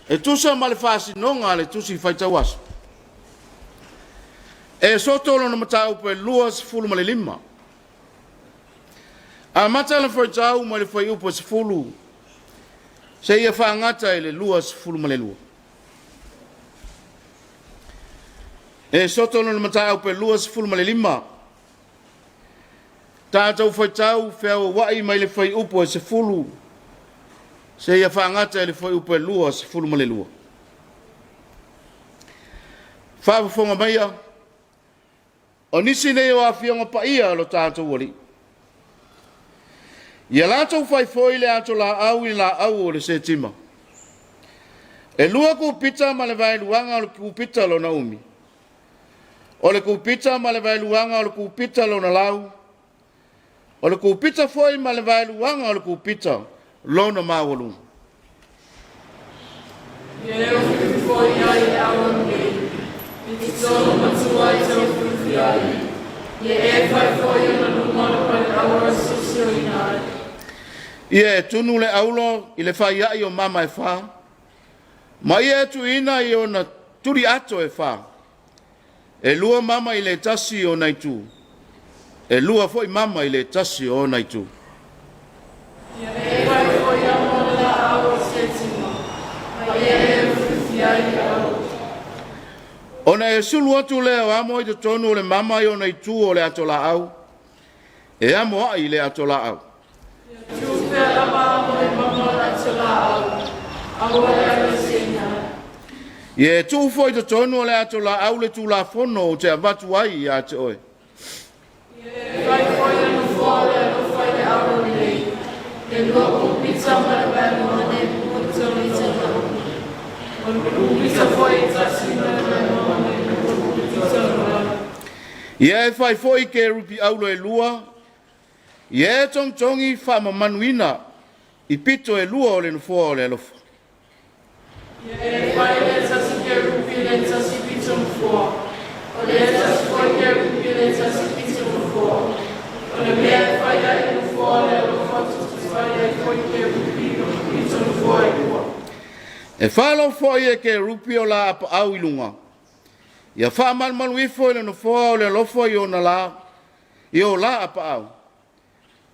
e tusa ma le faasinoga a le tusi faitau aso. E soto lona mataupu e 25. Amata le faitau mai le fuaiupu e 10 seia faagata i le 22. E soto lona mataupu e 25. Tatou faitau feauauai mai le fuaiupu e 10 seia faagata i le fuaiupu e 22. Faafofoga maia, o nisi nei o afioga paia a lo tatou Alii. Ia latou fai foi le atolaau i laau o le setima. E 2 kupita ma le vaeluaga o le kupita lona umi. O le kupita ma le vaeluaga o le kupita lona lau. O le kupita foi ma le vaeluaga o le kupita lona maualuga. Ia e ufiufi foi ai le auro nei, i totonu matua i te ufiufi ai. Ia e fai foi ona luma o le pale auro e siosiona ai. Ia e tunu le auro i le faiai o mama e fa, ma ia e tuuina i ona tuliato e fa. E 2 mama i le tasi o ona itu, e 2 foi mama i le tasi o ona itu. Ia e fai foi amo o le laau o setima, ma ia e ufiufi ai le auro. Ona e sulu atu lea o amo i totonu o le mama i ona itu o le atolaau, e amoai i le atolaau. Ia tuu pea lava amo i mama o le atolaau, aua le aveeseina. Ia e tuu foi i totonu o le atolaau le Tulafono ou te avatu ai ia te oe. Ia e fai foi le nofoa o le alofa i le auro lelei, e 2 kupita ma le vaeluaga o le kupita lona umi. O le kupita foi e tasi ma le vaeluaga o le kupita lona lau. Ia e fai foi kerupi auro e 2, ia e togitogi faamamanuina i pito e 2 o le nofoa o le alofa. Ia e fai le tasi kerupi le tasi pito nofoa, o le tasi foi kerupi le tasi pito nofoa. O le mea e fai ai le nofoa o le alofa fai ai foi kerupi pito nofoa e 2. E falo foi e kerupi o la apaau i luga. Ia faamalumalu ifo i le nofoa o le alofa i ona la, i o la apaau.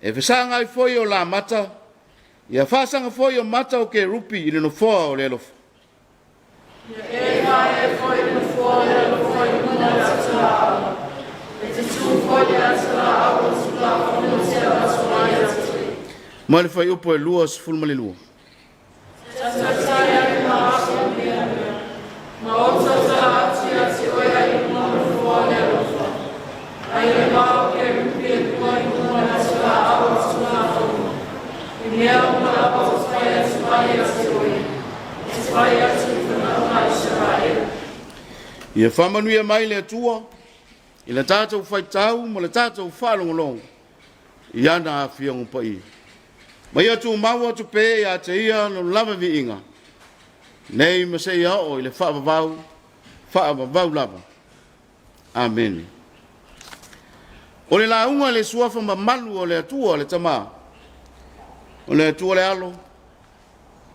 E fesaga ai foi o la mata, ia faasaga foi o mata o kerupi i le nofoa o le alofa. Ia e vae foi le nofoa o le alofa i luga o le atolaau. E te tu foi le atolaau o Tulafono te avatu ai ia te oe. Ma le fuaiupu e 22. Taitai ai ma apo mea mea. Ma o tautala atu ia te oe ai i luga o le nofoa o le alofa. Ai le va o kerupi e 2 i luga o le atolaau o Tulafono. I mea uma lava ou te fai atu ai ia te oe. E te fai atu i fanau a Isaraelu. Ia faamanuia mai le Atua i le tatou faitau ma le tatou faalogologo i ana afioga paia. Ma ia tumau atu pea ia te ia lona lava viiga Nei ma seia oo i le faavavau, faavavau lava. Amene. O le lauga i le suafa mamalu o le Atua le Tama, o le Atua le Alo,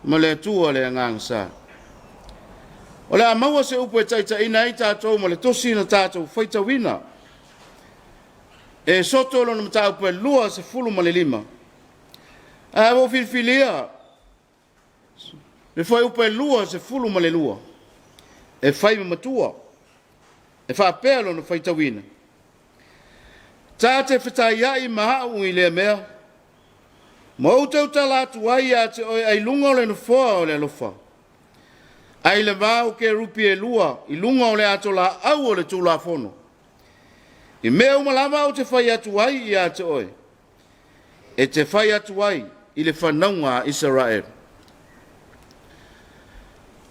ma le Atua le Agaga Sa. O le a maua se upu e taitaiina ai tatou ma le tusi na tatou faitauina. Esoto lona mataupu e 25. Ae ua ou filifilia le fuaiupu e 22 e fai ma matua, e faapea lona faitauina. Ta te fetaiai ma au i lea mea, ma ou tautala atu ai ia te oe ai luga o le nofoa o le alofa, ai le va o kerupi e lua i luga o le ato laau o le Tulafono. I mea uma lava ou te fai atu ai ia te oe, e te fai atu ai i le fanauga a Isaraelu.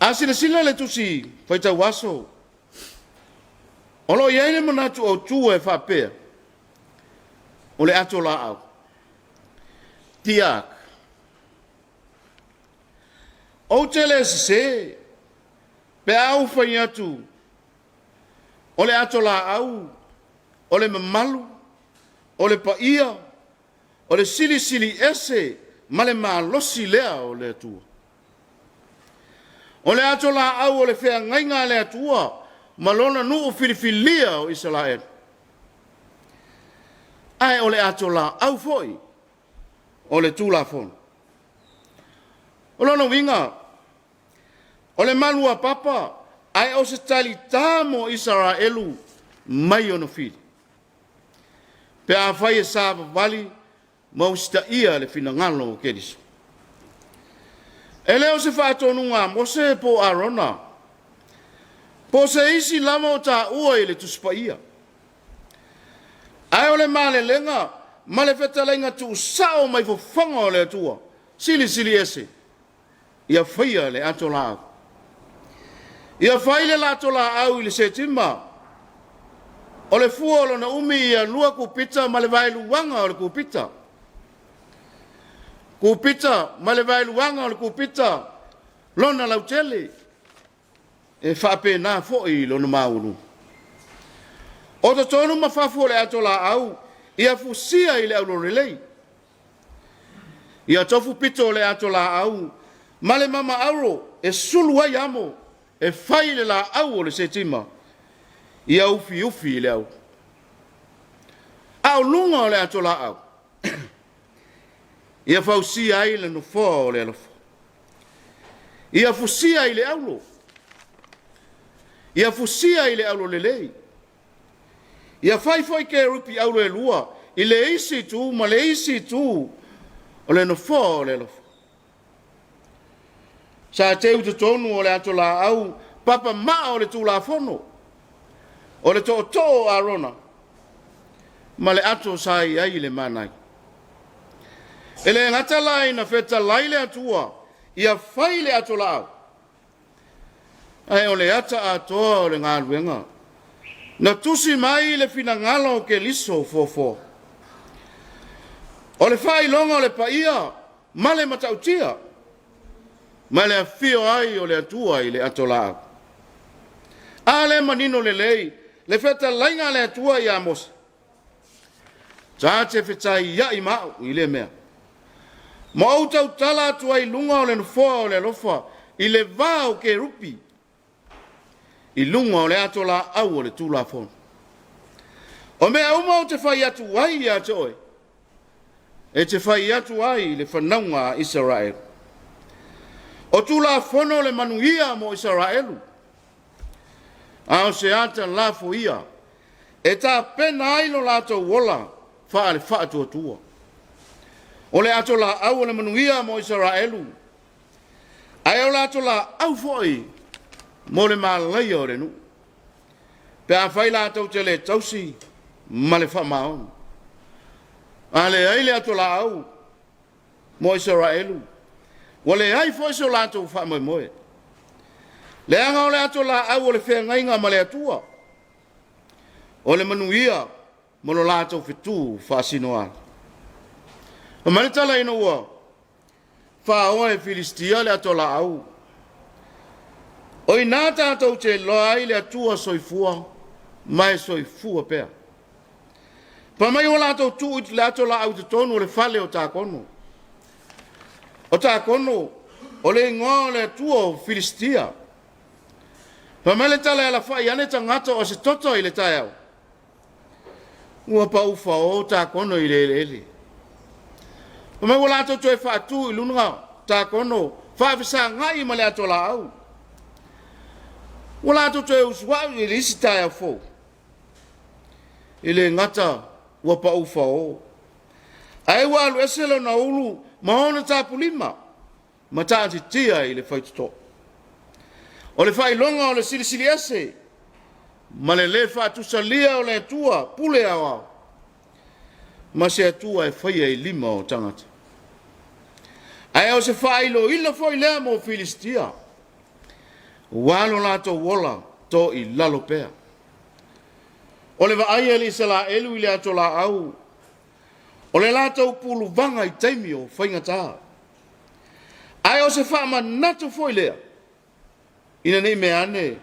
A silasila le tusi faitau aso, o lo o i ai le manatu autu e faapea, o le ato laau. Tiak. Ou te le sesē pe a ou fai atu o le ato laau, o le mamalu, o le paia, o le silisili ese ma le malosi lea o le Atua. O le ato laau o le feagaiga a le Atua ma lona nuu filifilia o Isaraelu. Ae o le ato laau foi o le Tulafono. O lona uiga, o le malu a papa, ae o se talitā mo Isaraelu mai ona fili. Pe afai e savavali ma usitaia le finagalo o Keriso. E le o se faatonuga a Mose po o Arona, po o se isi lava o taua i le Tusi Paia. Ae o le malelega ma le fetalaiga tuusao mai fofoga o le Atua, silisili ese, ia faia le ato laau. Ia fai le lato laau i le setima, o le fua o lona umi ia 2 kupita ma le vaeluaga o le kupita. Kupita ma le vaeluaga o le kupita lona lautele, e faapena foi i lona maualuga. O totonu ma fafo o le ato laau, ia fusia i le aulolelei. Ia tofu pito o le ato laau ma le mama auro e sulu ai amo e fai le laau o le setima, ia ufiufi i le auro. A o luga o le ato laau, ia fausia ai le nofoa o le alofa. Ia fusia i le auro, ia fusia i le auro lelei. Ia fai foi kerupi auro e lua i le isi itu ma le isi itu o le nofoa o le alofa. Sa teu i totonu o le ato laau papa maa o le Tulafono, o le tootoo o Arona ma le ato sa i ai le manai. E le gata la ina fetalai le Atua ia fai le ato laau, ae o le ata atoa o le galuega na tusi mai le finagalo o Keriso foafoa. O le faailoga o le paia ma le matautia, ma le afio ai o le Atua i le ato laau. A le manino lelei le fetalaiga a le Atua ia Mose, ta te fetaiai ma au i lea mea, ma ou tautala atu ai i luga o le nofoa o le alofa i le va o kerupi, i luga o le ato laau o le Tulafono. O mea uma ou te fai atu ai ia te oe, e te fai atu ai i le fanauga a Isaraelu. O Tulafono le manuia mo Isaraelu, a o se ata lafo ia e tapena ai lo latou ola faale-faatuatua. O le ato laau o le manuia mo Isaraelu, ae o le ato laau foi mo le malaia o le nuu, pe afai latou te le tausi ma le faamaoni. A leai le ato laau mo Isaraelu, ua leai foi so latou faamoemoe. Leaga o le ato laau o le feagaiga ma le Atua, o le manuia mo lo latou fetu faasinoala. Fai mai le tala ina ua faoa e Filistia le ato laau. O inā tatou te iloa ai le Atua soifua ma e soifua pea. Fai mai ua latou tuu i le ato laau i totonu o le fale o Takono. O Takono, o le igoa o le atua o Filisitia. Fai mai le tala e alafai ane tagata o Asetoto i le taeao. Ua pau fao Takono i le eleele. Fai mai ua latou toe faatu i luga Takono faafesagai ma le ato laau. Ua latou toe usuai i le isi taeao fou. E le gata ua pau fao, ae ua alu ese lona ulu ma ona tapulima ma taatitia i le faitotoa. O le faailoga o le Silisili Ese ma le le faatusalia o le Atua pule aoao ma se Atua e faia i lima o tagata. Ae o se faailoilo foi lea mo Filisitia, ua lo latou ola toilalo pea. O le vaai a le Isaraelu i le ato laau, o le latou puluvaga i taimi o faigata. Ae o se faamanatu foi lea, ina ne i mea ane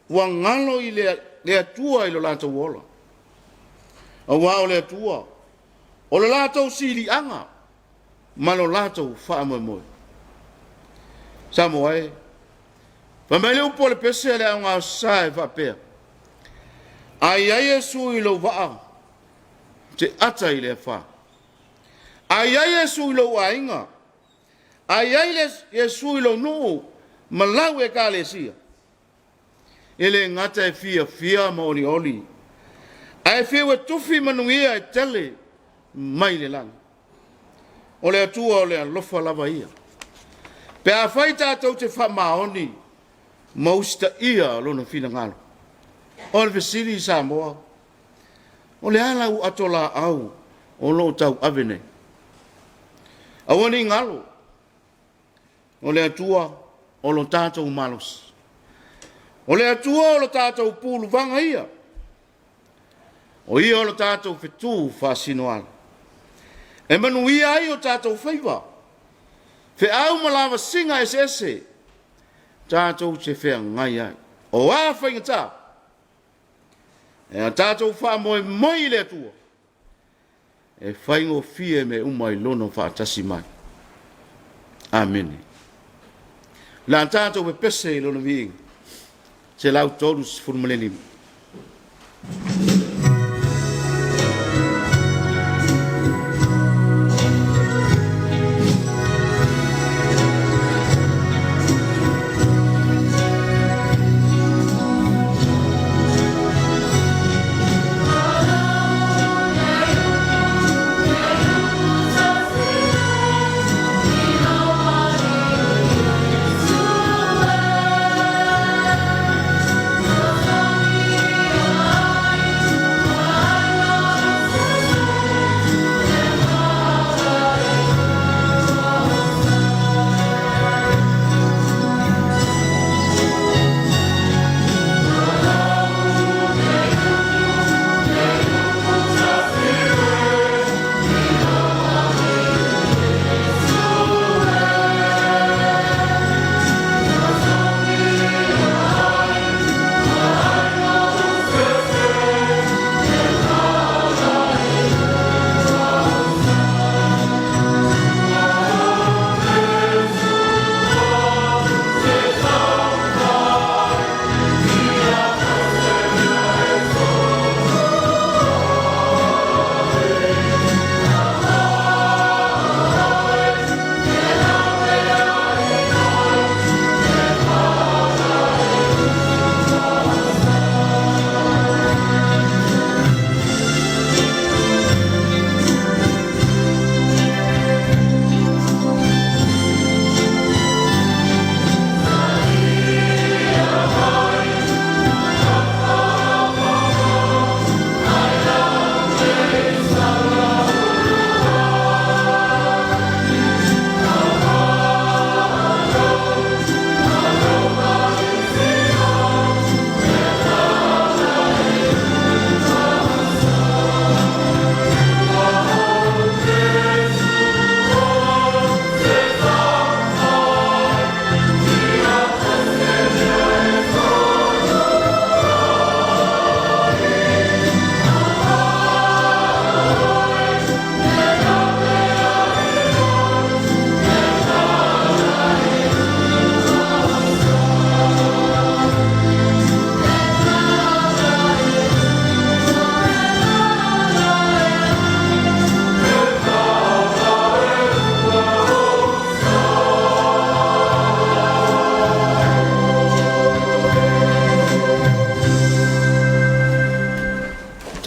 ua galo i le Atua i lo latou ola. Aua o le Atua, o le latou siliaga ma lo latou faamoemoe. Samoa e, fai mai le upu a le pese a le aoga e faapea, A i ai Iesu i lou vaa, te ata i le afa. A i ai Iesu i lou aiga, a i ai Iesu i lou nuu ma lau ekalesia, e le gata e fiafia ma olioli, ae fiu e tufi manuia e tele mai le lagi. O le Atua o le alofa lava ia. Pe afai tatou te faamaoni ma usitaia lona finagalo. O le fesili i Samoa, o le a lau ato laau o lo o tauave nei? Aua ne i galo, o le Atua o lo tatou malosi. O le Atua o lo tatou puluvaga ia. O ia o lo tatou fetu faasinoala. E manuia ai o tatou faiva, feau ma lavasiga eseese tatou te feagai ai. O a faigata, e a tatou faamoemoe i le Atua, e faigofie mea uma i lona faatasi mai. Amene. O le a tatou pepese i lona viiga. 135.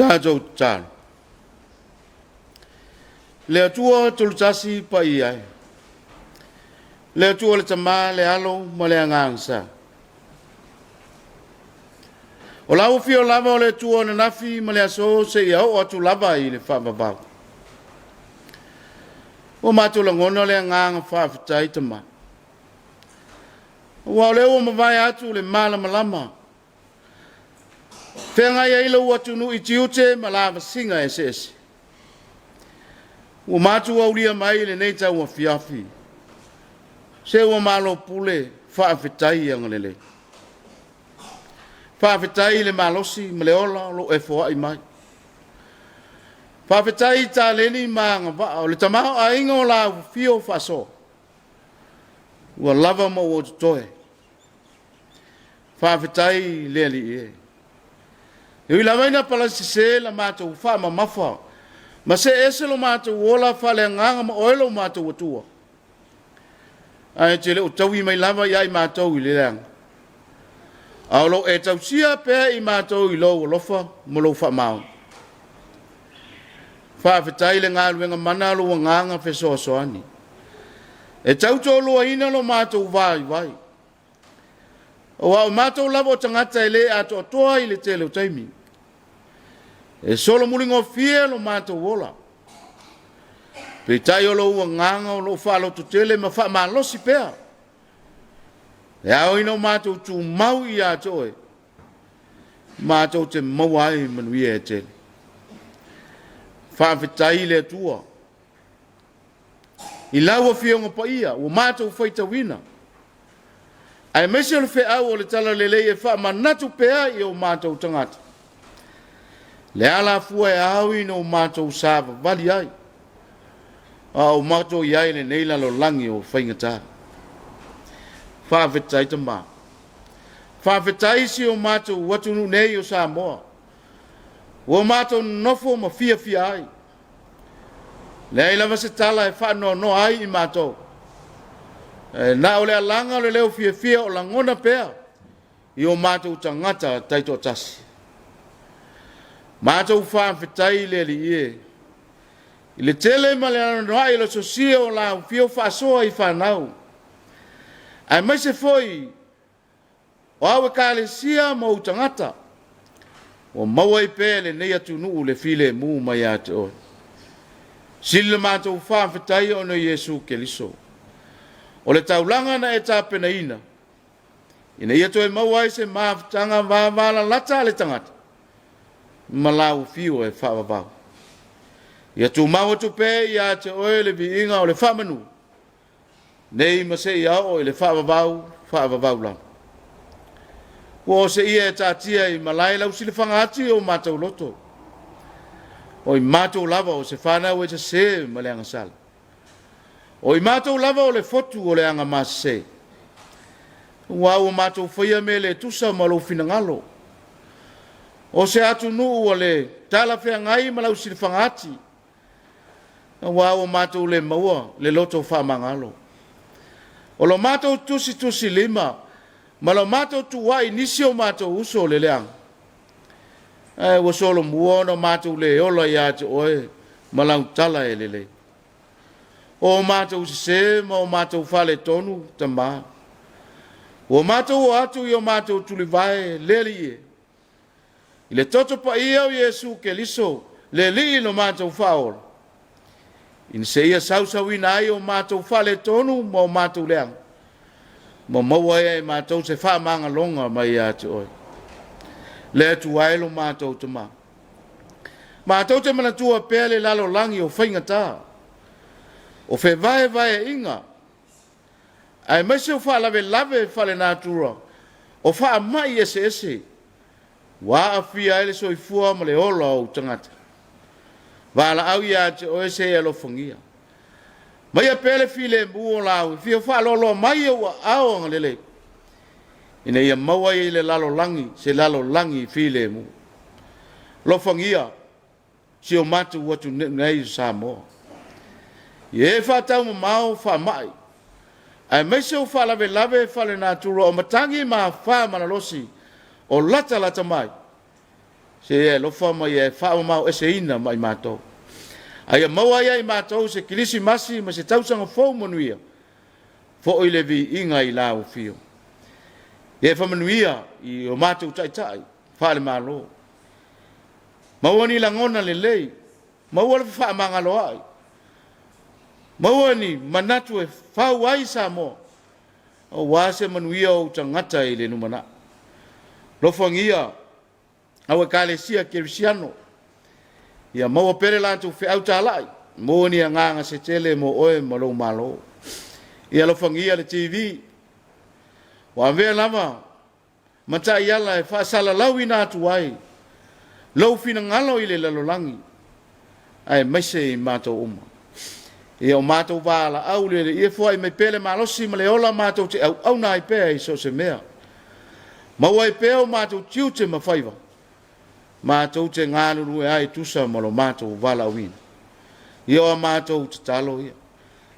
Tatou tatalo. Le Atua Tulutasi paia e. Le Atua le Tama, le Alo ma le Agaga Sa. O lau afio lava o le Atua ananafi ma le aso seia oo atu lava i le faavavau. Ua matou lagona le agaga faafetai Tama. Aua o lea ua mavae atu le malamalama Feagai ai lou atunuu i tiute ma lavasiga eseese. Ua matou aulia mai lenei tauafiafi. Se ua malo pule, faafetai agalelei. Faafetai i le malosi ma le ola o lo o e foai mai. Faafetai i taleni ma agavaa o le tamaoaiga o la ufio faasoa. Ua lava ma ua totoe. Faafetai le Alii e. E ui lava ina palasi sese la matou faamamafa ma see ese lo matou ola faaleagaga ma oe lo matou Atua, ae te le o taui mai lava ia i matou i le leaga, a o lo o e tausia pea i matou i lou alofa ma lou faamaoni. Faafetai i le galuega mana a lou agaga fesoasoani e tautoaluaina lo matou vaivai. Aua o matou lava o tagata e le atoatoa i le tele o taimi. E solomuligofie lo matou ola. Peitai o lou agaga o lo o faalototele ma faamalosi pea. E ao ina o matou tumau ia te oe, matou te maua ai manuia e tele. Faafetai i le Atua i lau Afioga Paia ua matou faitauina, aemaise o le feau o le Talalelei e faamanatu pea i o matou tagata le alafua e ao ina o matou savavali ai, a o matou i ai i lenei lalolagi o faigata. Faafetai Tama. Faafetai si o matou atunuu nei o Samoa, ua matou nonofo ma fiafia ai. Leai lava se tala e faanoanoa ai i matou. E na o le alaga o le leo fiafia o lagona pea i o matou tagata taitoatasi. Matou faafetai i le Alii e, i le tele ma le anoanoai o le sosia o lau fio faasoa i fanau, aemaise foi O au ekalesia ma ou tagata, ua maua ai pea e lenei atunuu le filemu mai ia te oe. Sili le matou faafetai ona o Iesu Keriso, o le taulaga na e tapenaina, ina ia toe maua ai se mafutaga vavalalata a le tagata ma lau afio e faavavau. Ia tumau atu pea ia te oe le viiga o le faamanu, nei ma seia oo i le faavavau, faavavau lava. Ua oseia e taatia i malae lau silifaga ati o matou loto. O i matou lava o se fanau e sese ma le agasala. O i matou lava o le fotu o le agamasese. Ua ua matou faia mea le tusa ma lou finagalo. O se atunuu ua le talafeagai ma lau silifaga ati. Aua ua matou le maua le loto faamagalo. O lo matou tusitusilima ma lo matou tuuai nisi o matou uso o le leaga, ae ua solomua ona matou le ola ia te oe ma lau tala e lelei. O matou sese ma o matou faaletonu, Tama. Ua matou o atu i o matou tulivae, le Alii e. I le toto paia o Iesu Keriso, le Alii lo matou Faaola, ina seia sausauina ai o matou faaletonu ma o matou leaga, ma maua ai e matou se faamagaloga mai ia te oe. Le Atua e lo matou Tama. Matou te manatua pea le lalolagi o faigata, o fevaevaeaiga, aemaise o faalavelave faalenatura, o faamai eseese, ua aafia ai le soifua ma le ola o ou tagata. Valaau ia te oe se e alofagia. Maia pea le filemu o lau fia faaloaloa mai ou aao agalelei, ina ia maua ai i le lalolagi se lalolagi filemu. Alofagia si o matou atunuu nei o Samoa. Ia e faataumamao faamai, aemaise o faalavelave faalenatura o matagi ma afa malolosi o latalata mai. Se ia e alofa ma ia e faamamaoeseina ma i matou. A ia maua ai ia i matou se Kilisimasi ma se tausaga fou manuia, foi le viiga i lau afio. Ia e faamanuia i o matou taitai faale-Malo. Maua ni lagona lelei, maua le fefaamagaloai, maua ni manatu e fau ai Samoa, aua se manuia o ou tagata i le lumanai. Alofagia au Ekalesia Kerisiano, ia maua pea le latou feau talai, maua ni agaga se tele mo oe ma lou Malo. Ia alofagia le TV, ua avea lava ma taiala e faasalalauina atu ai lou finagalo i le lalolagi, aemaise i matou uma. Ia o matou valaau le Alii e foai mai pea le malosi ma le ola matou te auauna ai pea i so o se mea. Maua ai pea o matou tiute ma faiva, matou te galulue ai tusa ma lo matou valaauina. Ia o a matou tatalo ia.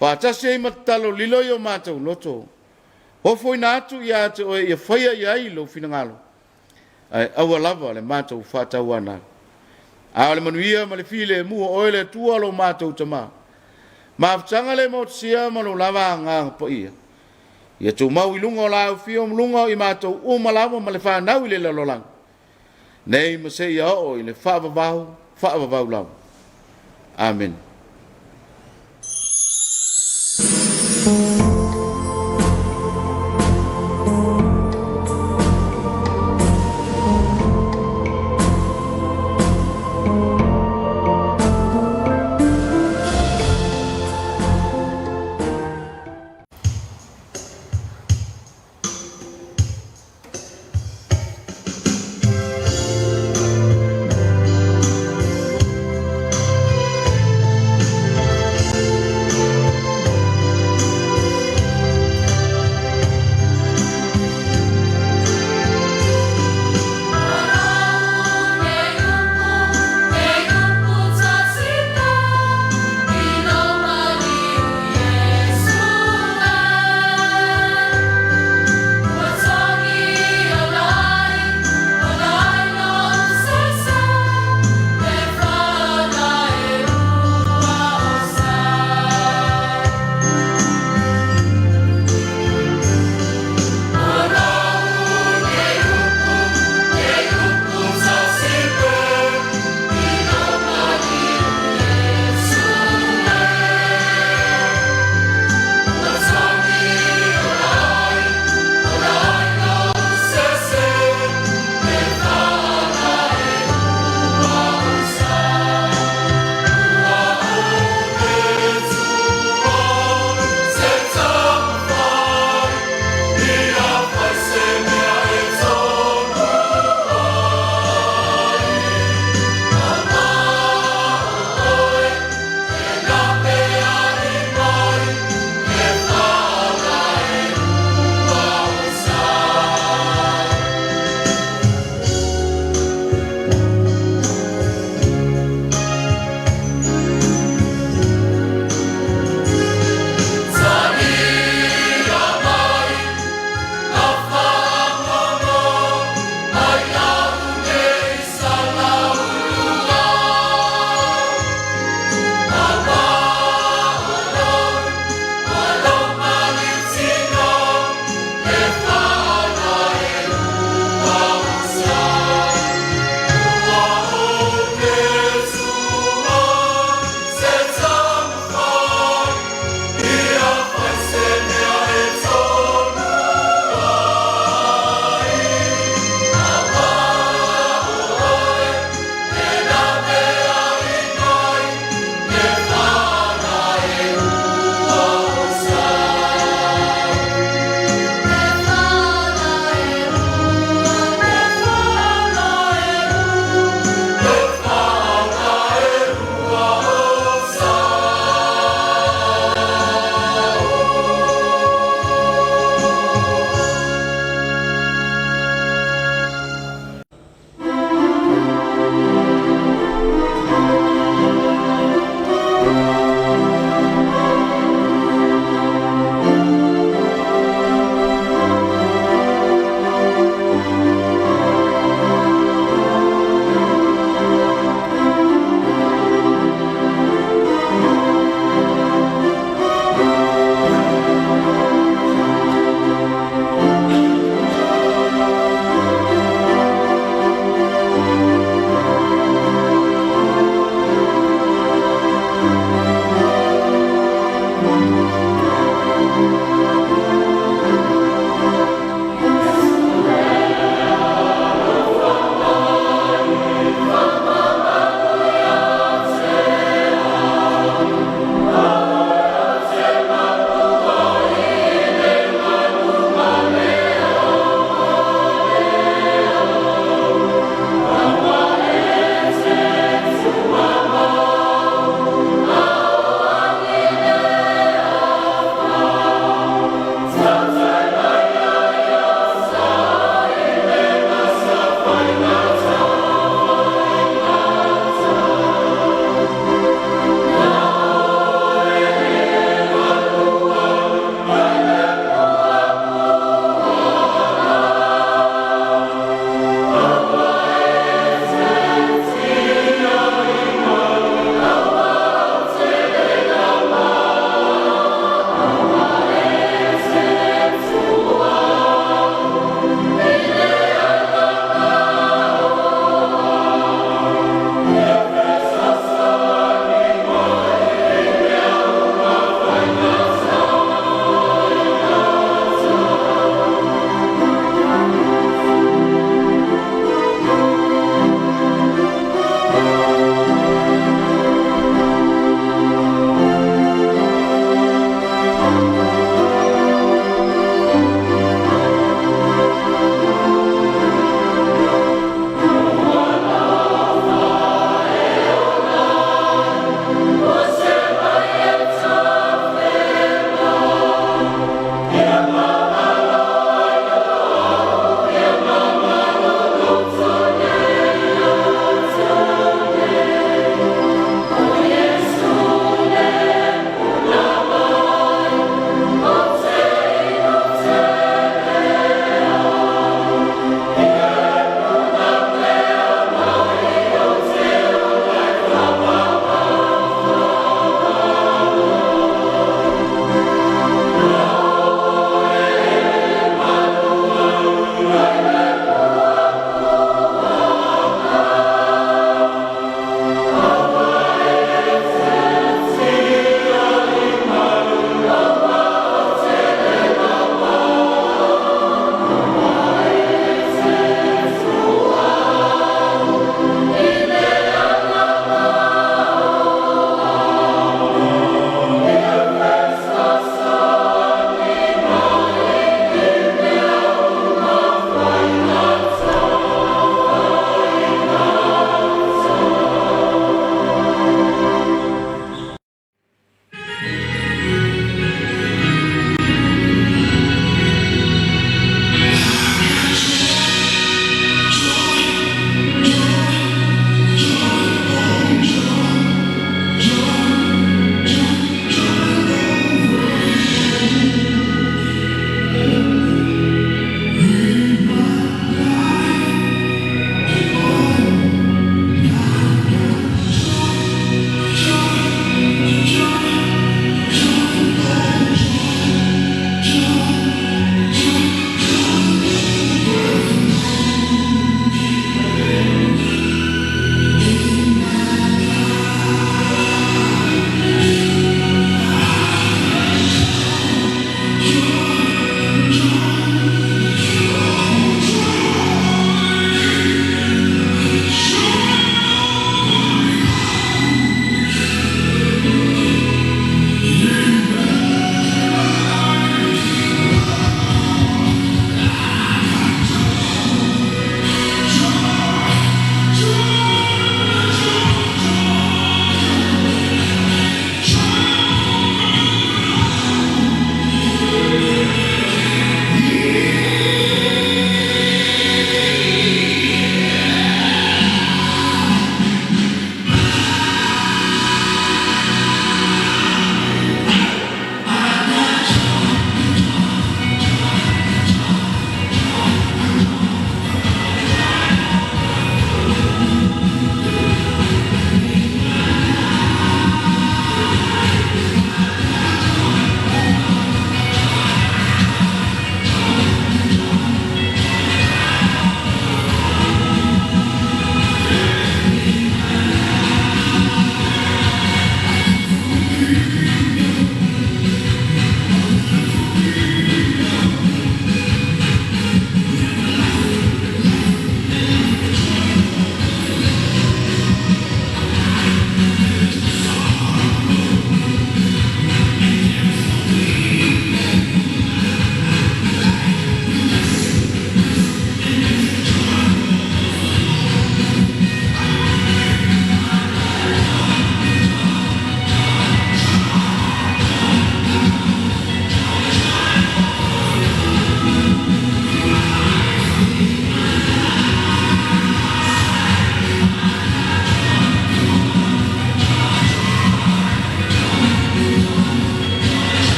Faatasi ai ma tatalo lilo i o matou loto, ofoina atu ia te oe ia faia i ai lou finagalo, ae aua lava le matou faatauanau. A o le manuia ma le filemu o oe le Atua lo matou Tama, mafutaga le motisia ma lou lava agaga paia, ia tumau i luga o la aufio ma luga o i matou uma lava ma le fanau i le lalolagi, nei ma seia oo i le faavavau, faavavau lava. Amene.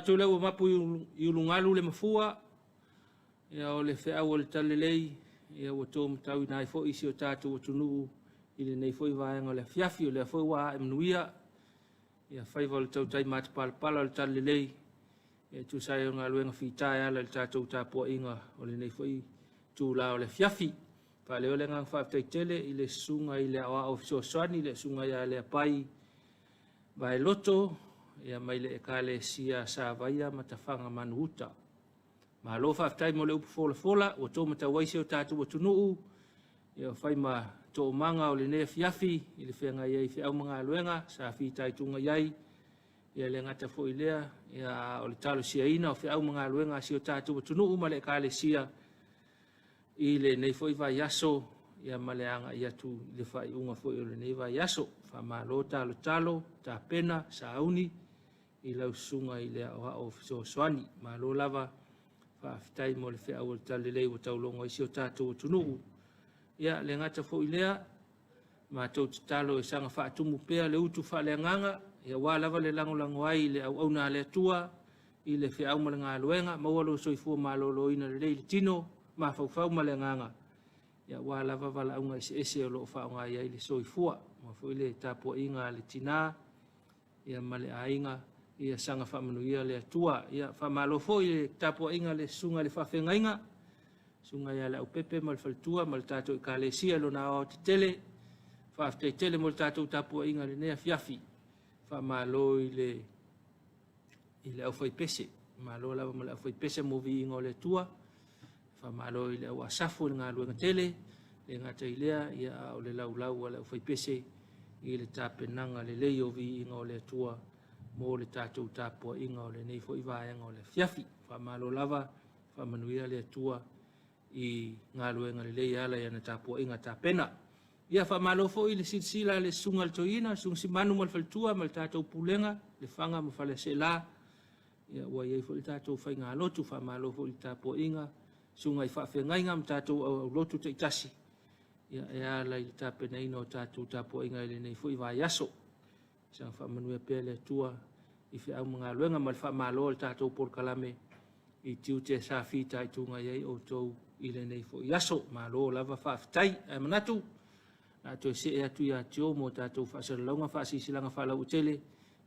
Manatu lea ua mapu i ulugalu le mafua, ia o le feau o le talalelei, ia ua to matauina ai foi si o tatou atunuu i lenei foi vaega o le afiafi. O lea foi ua ae manuia ia faiva o le tautai matapalapala o le talalelei e tusa ai o galuega fita e ala i le tatou tapuaiga o lenei foi itula o le afiafi. Faaleo le agaga faafetai tele i le susuga i le Aoao Fesoasoani, le susuga ia Leapai Vaeloto ia mai le Ekalesia Savaia ma Tafaga Manuuta. Malo faafetai mo le upu folafola ua to matau ai si o tatou atunuu ia fai ma toomaga o lenei afiafi i le feagai ai i feau ma galuega sa fitaituga i ai. Ia le gata foi lea, ia o le talosiaina o feau ma galuega a si o tatou atunuu ma le Ekalesia i lenei foi vaiaso ia ma le agai atu i le faaiuga foi o lenei vaiaso. Faamalo talotalo, tapena, sauni i lau susuga i le Aoao Fesoasoani. Malo lava faafetai mo le feau o le talalelei ua taulogo ai si o tatou atunuu. Ia le gata foi lea, matou tatalo e saga faatumu pea le utu faaleagaga aua lava le lagolago ai i le auauna a le Atua i le feau ma le galuega, maua lou soifua maloloina lelei i le tino, mafaufau ma le agaga, aua lava valaauga eseese o lo o faaaoga i ai le soifua. Aua foi le tapuaiga a le tina ia ma le aiga, ia saga faamanuia le Atua. Ia faamalo foi i le tapuaiga a le susuga i le faafeagaiga, susuga ia Leaupepe ma le faletua ma le tatou Ekalesia i lona aoaotetele. Faafetai tele mo le tatou tapuaiga i lenei afiafi. Faamalo i le aufaipese, malo lava mo le aufaipese mo viiga o le Atua. Faamalo i le au Asafu i le galuega tele, le gata i lea, ia a o le laulau a le aufaipese i le tapenaga lelei o viiga o le Atua mo le tatou tapuaiga o lenei foi vaega o le afiafi. Faamalo lava, faamanuia le Atua i galuega lelei e ala i ana tapuaiga tapena. Ia faamalo foi i le silasila a le susuga i le Toeaina, le susuga Simanu ma le faletua ma le tatou pulega, Lefaga ma Faleaseela. Ia ua i ai foi le tatou faigalotu, faamalo foi i le tapuaiga, susuga i faafeagaiga ma tatou auaulotu taitasi, ia e ala i le tapenaina o tatou tapuaiga i lenei foi vaiaso. Saga faamanuia pea le Atua i feau ma galuega ma le faamalo o le tatou polokalame i tiute sa fitaituga i ai outou i lenei foi aso. Malo lava faafetai. Ae manatu, o le a toe see atu ia Tio mo tatou faasalalauga faasilasilaga faalauaitele,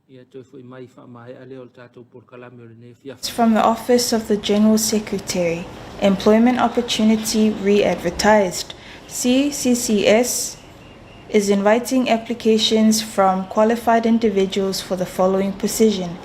ia toe foi mai faamaea lea o le tatou polokalame o lenei afiafi. From the Office of the General Secretary, Employment Opportunity Re-Advertised. CCCS is inviting applications from qualified individuals for the following position.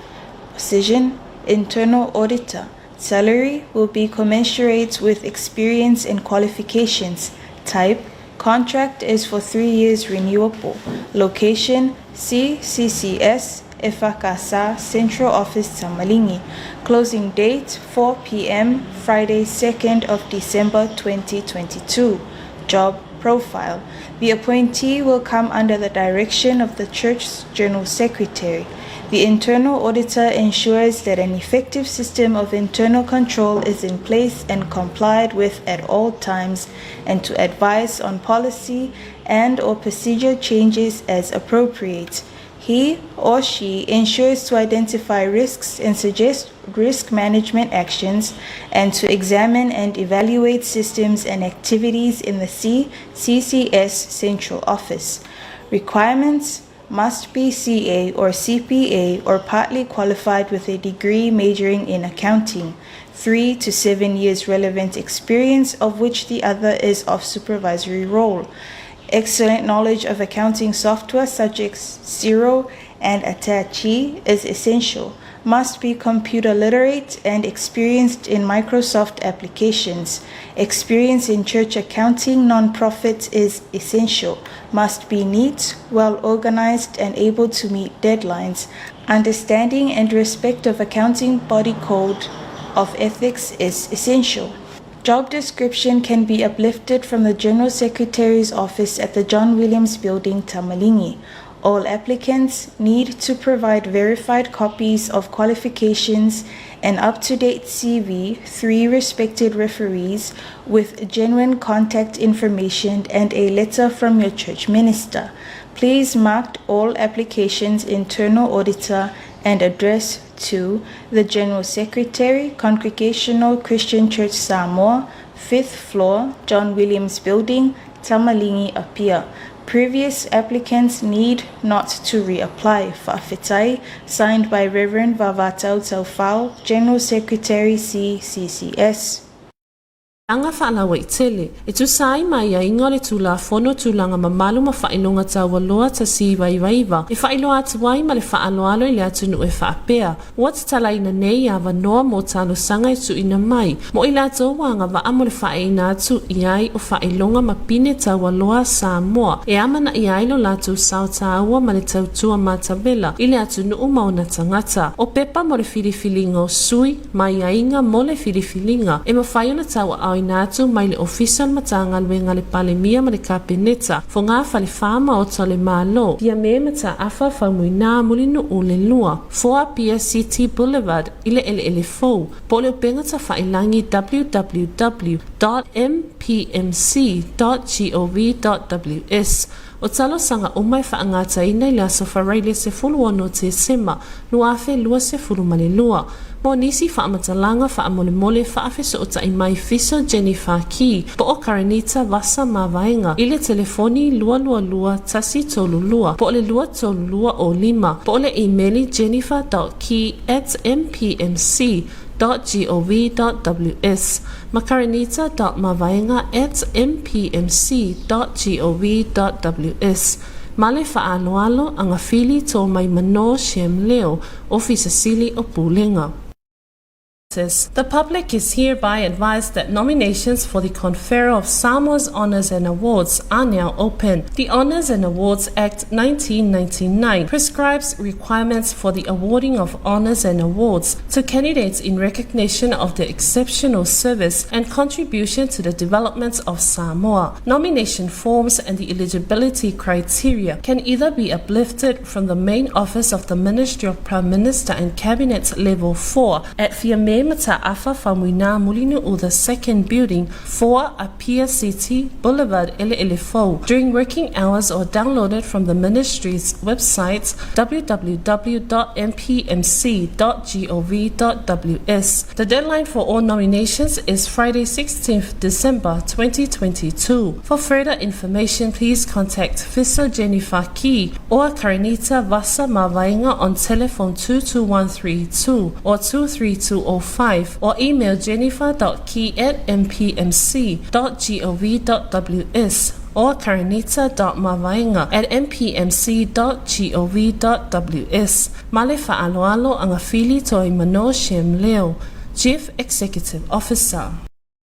Position, Internal Auditor. Salary will be commensurate with experience and qualifications. Type, contract is for 3 years renewable. Location, CCCS, Efakasa, Central Office, Tamalingi. Closing date, 4 p.m., Friday, 2nd of December 2022. Job profile. The appointee will come under the direction of the church's general secretary. The internal auditor ensures that an effective system of internal control is in place and complied with at all times and to advise on policy and or procedure changes as appropriate. He or she ensures to identify risks and suggest risk management actions and to examine and evaluate systems and activities in the CCCS Central Office. Requirements must be CA or CPA or partly qualified with a degree majoring in accounting, 3 to 7 years relevant experience, of which the other is of supervisory role. Excellent knowledge of accounting software such as Xero and Attachie is essential. Must be computer literate and experienced in Microsoft applications. Experience in church accounting non-profits is essential. Must be neat, well organized, and able to meet deadlines. Understanding and respect of accounting body code of ethics is essential. Job description can be uplifted from the General Secretary's office at the John Williams Building, Tamalingi. All applicants need to provide verified copies of qualifications, an up-to-date CV, 3 respected referees with genuine contact information, and a letter from your church minister. Please mark all applications internal auditor, and address to the General Secretary, Congregational Christian Church Samoa, 5th floor, John Williams Building, Tamalingi, Apia. Previous applicants need not to reapply. Fa'afetai, signed by Reverend Vavatau Taufao, General Secretary CCCS. Aga faalauaitele, e tusa ai ma aiaiga o le Tulafono Tulaga Mamalu ma Faailoga Taualoa 1999, e faailoa atu ai ma le faaaloalo i le atunuu e faapea, Ua tatalaina nei avanoa mo talosaga e tuuina mai mo i latou ua agavaa mo le faaeina atu i ai o faailoga ma pine taualoa a Samoa e amanaia ai lo latou sao taua ma le tautua matavela i le atunuu ma ona tagata. O pepa mo le filifiliga o sui ma aiaiga mo le filifiliga e mafai ona tauaaoina atu mai le Ofisa o le Matagaluega a le Palemia ma le Kapeneta, Fogafale Maota o le Malo, Fiame Mataafa Faumuina Mulinuu le Lua. 4 Apia City Boulevard i le eleele fou, po o le upega tafailagi www.mpmc.gov.ws. O talosaga uma e faagataina i le aso Faraile 16 Tesema 2022. Mo nisi faamatalaga faamolemole faafesootai mai Fiso Jennifer Key po o Karenita Vasa Mavaega i le telefoni 222 132 po o le 232 05 po o le imeli jennifer dot key at mpmc dot gov dot ws ma karenita dot mavaega at mpmc dot gov dot ws. Ma le faaaloalo, agafili tō mai manō Shem Leo, Ofisa Sili o Pulega. The public is hereby advised that nominations for the conferral of Samoa's Honours and Awards are now open. The Honours and Awards Act 1999 prescribes requirements for the awarding of honours and awards to candidates in recognition of their exceptional service and contribution to the development of Samoa. Nomination forms and the eligibility criteria can either be uplifted from the main office of the Ministry of Prime Minister and Cabinet Level 4 at Fiame Mata'afa Faumuina Mulinu'u the Second Building, 4 Apia City, Boulevard Ele'ele during working hours or downloaded from the ministry's website www.mpmc.gov.ws. The deadline for all nominations is Friday 16th December 2022. For further information, please contact Fiso Jennifer Key or Karenita Vasa Mavaenga on telephone 22132 or 23205 or email jennifer.key at mpmc.gov.ws or karenita.mavaenga at mpmc.gov.ws. Ma le faaaloalo agafili Toaimano Shem Leo, Chief Executive Officer.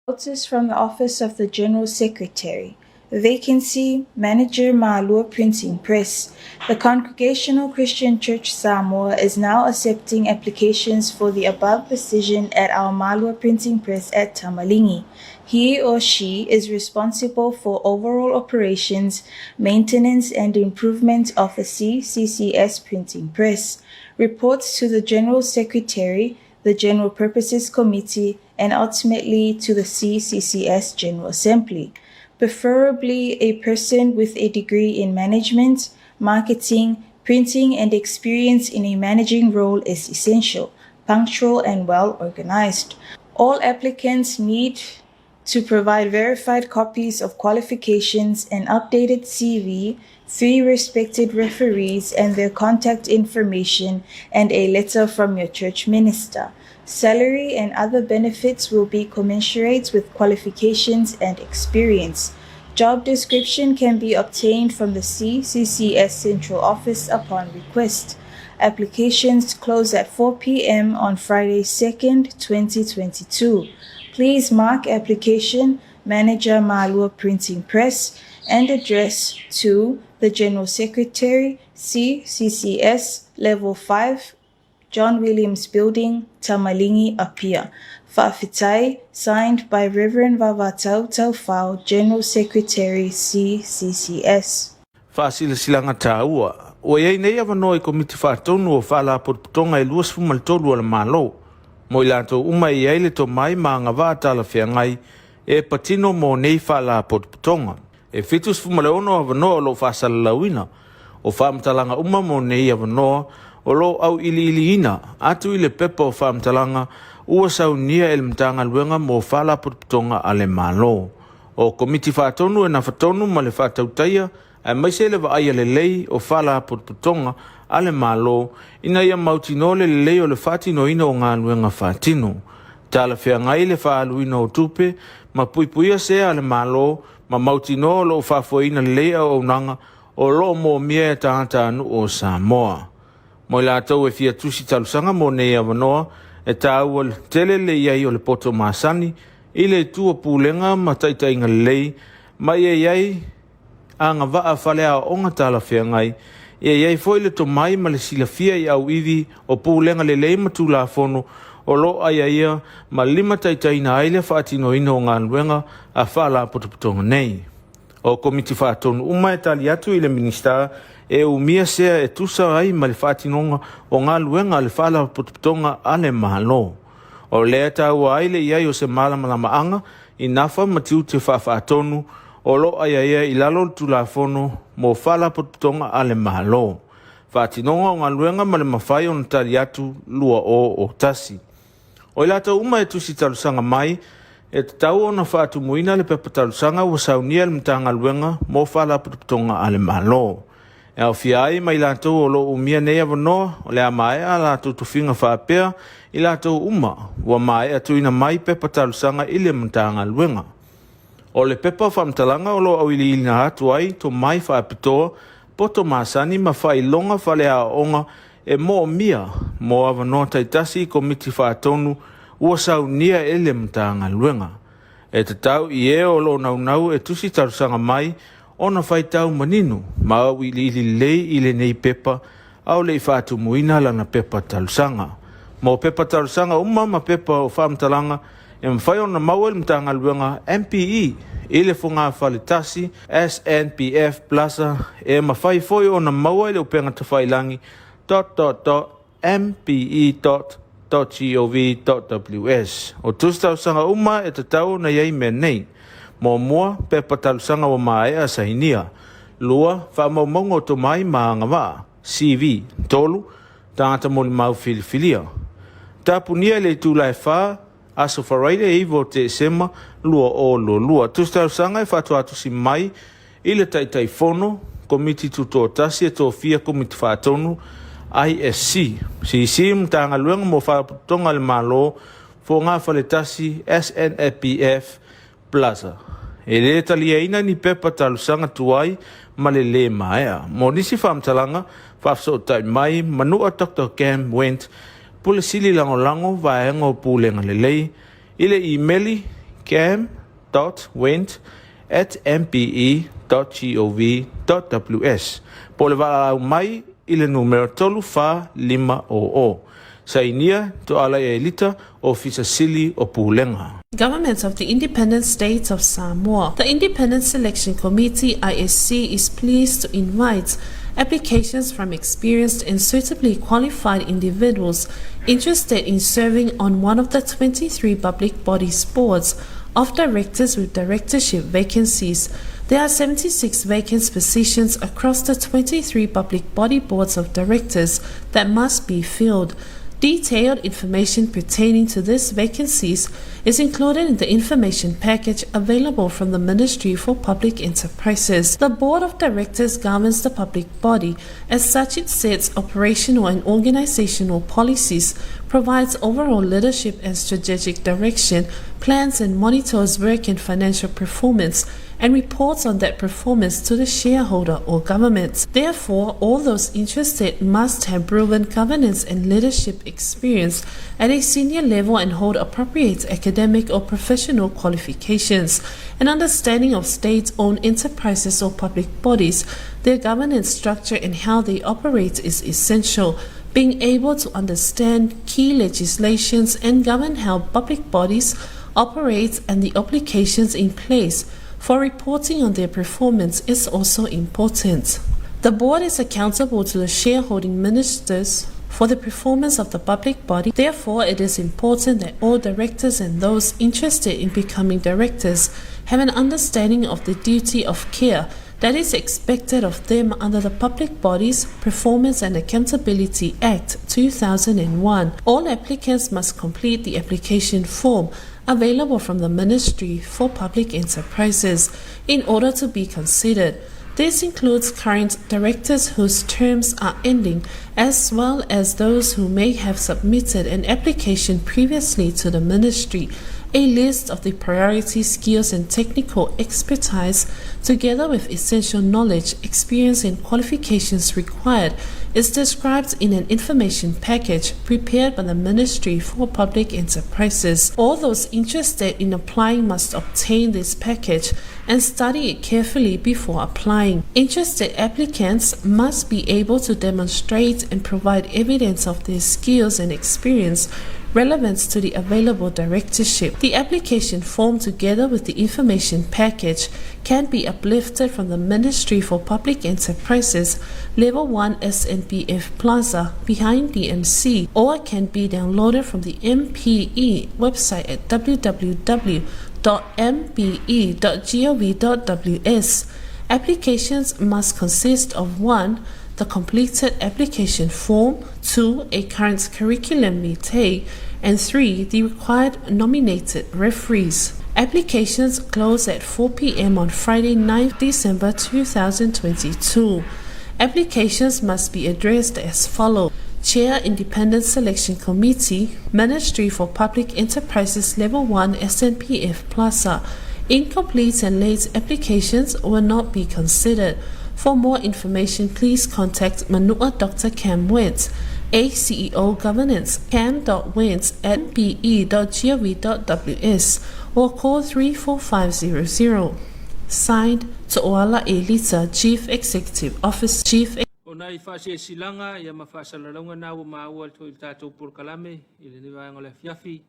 Notice from the Office of the General Secretary. Vacancy Manager Malua Printing Press. The Congregational Christian Church Samoa is now accepting applications for the above position at our Malua Printing Press at Tamalingi. He or she is responsible for overall operations, maintenance, and improvement of the CCCS Printing Press. Reports to the General Secretary, the General Purposes Committee, and ultimately to the CCCS General Assembly. Preferably a person with a degree in management, marketing, printing, and experience in a managing role is essential, punctual, and well organized. All applicants need to provide verified copies of qualifications, an updated CV, three respected referees and their contact information, and a letter from your church minister. Salary and other benefits will be commensurate with qualifications and experience. Job description can be obtained from the CCCS Central Office upon request. Applications close at 4 p.m. on Friday 2nd, 2022. Please mark application Manager Malua Printing Press and address to the General Secretary, CCCS Level 5, John Williams Building, Tamalingi, Apia. Fa'afetai, signed by Reverend Vavatau Taufao, General Secretary, CCCS. Faasilasilaga taua, Ua i ai nei avanoa i Komiti Faatonu o Faalapotopotoga e 23 a le Malo, mo i latou uma e i ai le tomai ma agavaa talafeagai e patino mo nei faalapotopotoga. E 76 avanoa o lo o faasalalauina. O faamatalaga uma mo nei avanoa o lo o auiliiliina atu i le pepa o faamatalaga ua saunia e le Matagaluega mo Faalapotopotoga a le Malo. O Komiti Faatonu e nafa tonu ma le faatautaia aemaise le vaaia lelei o Faalapotopotoga a le Malo ina ia mautinoa le lelei o le faatinoina o galuega faatino, talafeagai le faaaluina o tupe ma puipuia sea a le Malo ma mautinoa o lo o faafoeina lelei auaunaga o lo o moomia e tagatanuu o Samoa. Mo i latou e fia tusi talosaga mo nei avanoa, e taua tele le i ai o le poto masani i le itu o pulega ma taitaiga lelei, ma ia i ai agavaa faleaoaoga talafeagai, ia i ai foi le tomai ma le silafia i auivi o pulega lelei ma Tulafono o lo o aiaia ma limataitaiina ai le faatinoina o galuega a Faalapotopotoga nei. O Komiti Faatonu uma e tali atu i le Minisita e umia sea e tusa ai ma le faatinoga o galuega a le Faalapotopotoga a le Malo. O lea e taua ai le i ai o se malamalamaaga i nafa ma tiute faafaatonu o lo o aiaia i lalo o le Tulafono mo Faalapotopotoga a le Malo, Faatinoga o Galuega ma le Mafai ona Tali Atu 2001. O i latou uma e tusi talosaga mai, e tatau ona faatumuina le pepa talosaga ua saunia e le Matagaluega mo Faalapotopotoga a le Malo. E aofia ai ma i latou o lo o umia nei avanoa o le a maea a latou tofiga faapea i latou uma ua maea tuuina mai pepa talosaga i le Matagaluega. O le pepa faamatalaga o lo o auiliiliina atu ai tomai faapitoa, poto masani ma faailoga faleaoaoga e moomia mo avanoa taitasi i Komiti Faatonu ua saunia e le Matagaluega. E tatau i e o lo o naunau e tusi talosaga mai ona faitau manino ma auiliili lelei i lenei pepa a o le i faatumuina lana pepa talosaga. Mo pepa talosaga uma ma pepa o faamatalaga e mafai ona maua i le Matagaluega MPE i le fogafale 1 SNPF Plaza e mafai foi ona maua i le upega tafailagi dot dot dot mpe dot gov dot ws. O tusi talosaga uma e tatau ona i ai mea nei. Muamua, pepa talosaga ua maea sainia. Lua, faamaumauga o tomai ma agavaa, CV. Tolu, tagata molimau filifilia. Tapunia i le itula e 4, aso Faraile 9 o Tesema 2022. Tusi talosaga e faatuatusi mai i le Taitaifono, Komiti Tutoatasi e tofia Komiti Faatonu, ISC, CC, Matagaluega mo Faalapotopotoga a le Malo, Fogafale 1, SNAPF, Plaza. E lē taliaina ni pepa talosaga tuai ma le lē maea. Mo nisi faamatalaga, faafesootai mai Manua Doctor Cam Wendt, Pule Sili Lagolago, Vaega o Pulega Lelei, i le imeli cam dot wendt at mpe dot gov dot ws po o le valaau mai i le numera 3450. Sainia Toala Elita, Ofisa Sili o Pulega. Government of the Independent State of Samoa. The Independent Selection Committee, ISC, is pleased to invite applications from experienced and suitably qualified individuals interested in serving on one of the 23 public bodies boards of directors with directorship vacancies. There are 76 vacant positions across the 23 public body boards of directors that must be filled. Detailed information pertaining to these vacancies is included in the information package available from the Ministry for Public Enterprises. The Board of Directors governs the public body. As such, it sets operational and organizational policies, provides overall leadership and strategic direction, plans and monitors work and financial performance, and reports on that performance to the shareholder or government. Therefore, all those interested must have proven governance and leadership experience at a senior level and hold appropriate academic or professional qualifications, an understanding of state-owned enterprises or public bodies, their governance structure and how they operate is essential. Being able to understand key legislations and govern how public bodies operate and the obligations in place for reporting on their performance is also important. The board is accountable to the shareholding ministers for the performance of the public body. Therefore, it is important that all directors and those interested in becoming directors have an understanding of the duty of care that is expected of them under the Public Bodies Performance and Accountability Act 2001. All applicants must complete the application form available from the Ministry for Public Enterprises in order to be considered. This includes current directors whose terms are ending, as well as those who may have submitted an application previously to the ministry. A list of the priority skills and technical expertise, together with essential knowledge, experience, and qualifications required, is described in an information package prepared by the Ministry for Public Enterprises. All those interested in applying must obtain this package and study it carefully before applying. Interested applicants must be able to demonstrate and provide evidence of their skills and experience relevant to the available directorship. The application form, together with the information package, can be uplifted from the Ministry for Public Enterprises, Level 1 SNPF Plaza, behind DMC, or can be downloaded from the MPE website at www.mpe.gov.ws. Applications must consist of 1. The completed application form, 2. A current curriculum vitae, and 3. The required nominated referees. Applications close at 4 p.m. on Friday, 9 December 2022. Applications must be addressed as follows. Chair Independent Selection Committee, Ministry for Public Enterprises Level 1 SNPF Plaza. Incomplete and late applications will not be considered. For more information, please contact Manua Dr. Cam Wentz, ACEO Governance, cam.wentz at be.gov.ws or call 34500. Signed, To'oala Elita, Chief Executive Officer, Chief O nai faasilasilaga ia ma faasalalauga na ua maua foi i le tatou polokalame i lenei vaega o le afiafi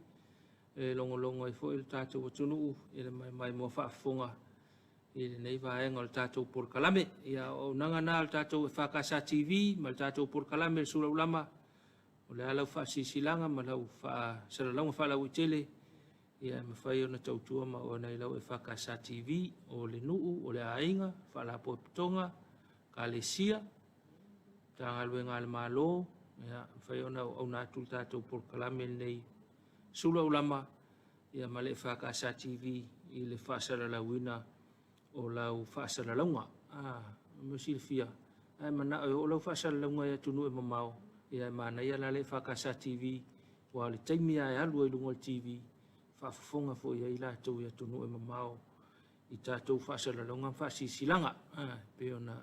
e logologo ai foi le tatou atunuu i le maemaemoa faafofoga i lenei vaega o le tatou polokalame. Ia, o auaunaga na a le tatou EFKS TV ma le tatou polokalame le Sulaulama, o le a lau faasilasilaga ma lau faasalalauga faalauaitele, ia e mafai ona tautua ma auauna i lau EFKS TV, o le nuu, o le aiga, faalapotopotoga, ekalesia, Matagaluega a le Malo, ia mafai ona auauna atu le tatou polokalame lenei Sulaulama ia ma le EFKS TV i le faasalalauina o lau faasalalauga. Ah, mo silafia, ae manao e oo lau faasalalauga i atunuu e mamao, ia e manaia la le EFKS TV, aua o le taimi lava e alu ai i luga o le TV, faafofoga foi ai latou i atunuu e mamao i tatou faasalalauga ma faasilasilaga, ah, pei ona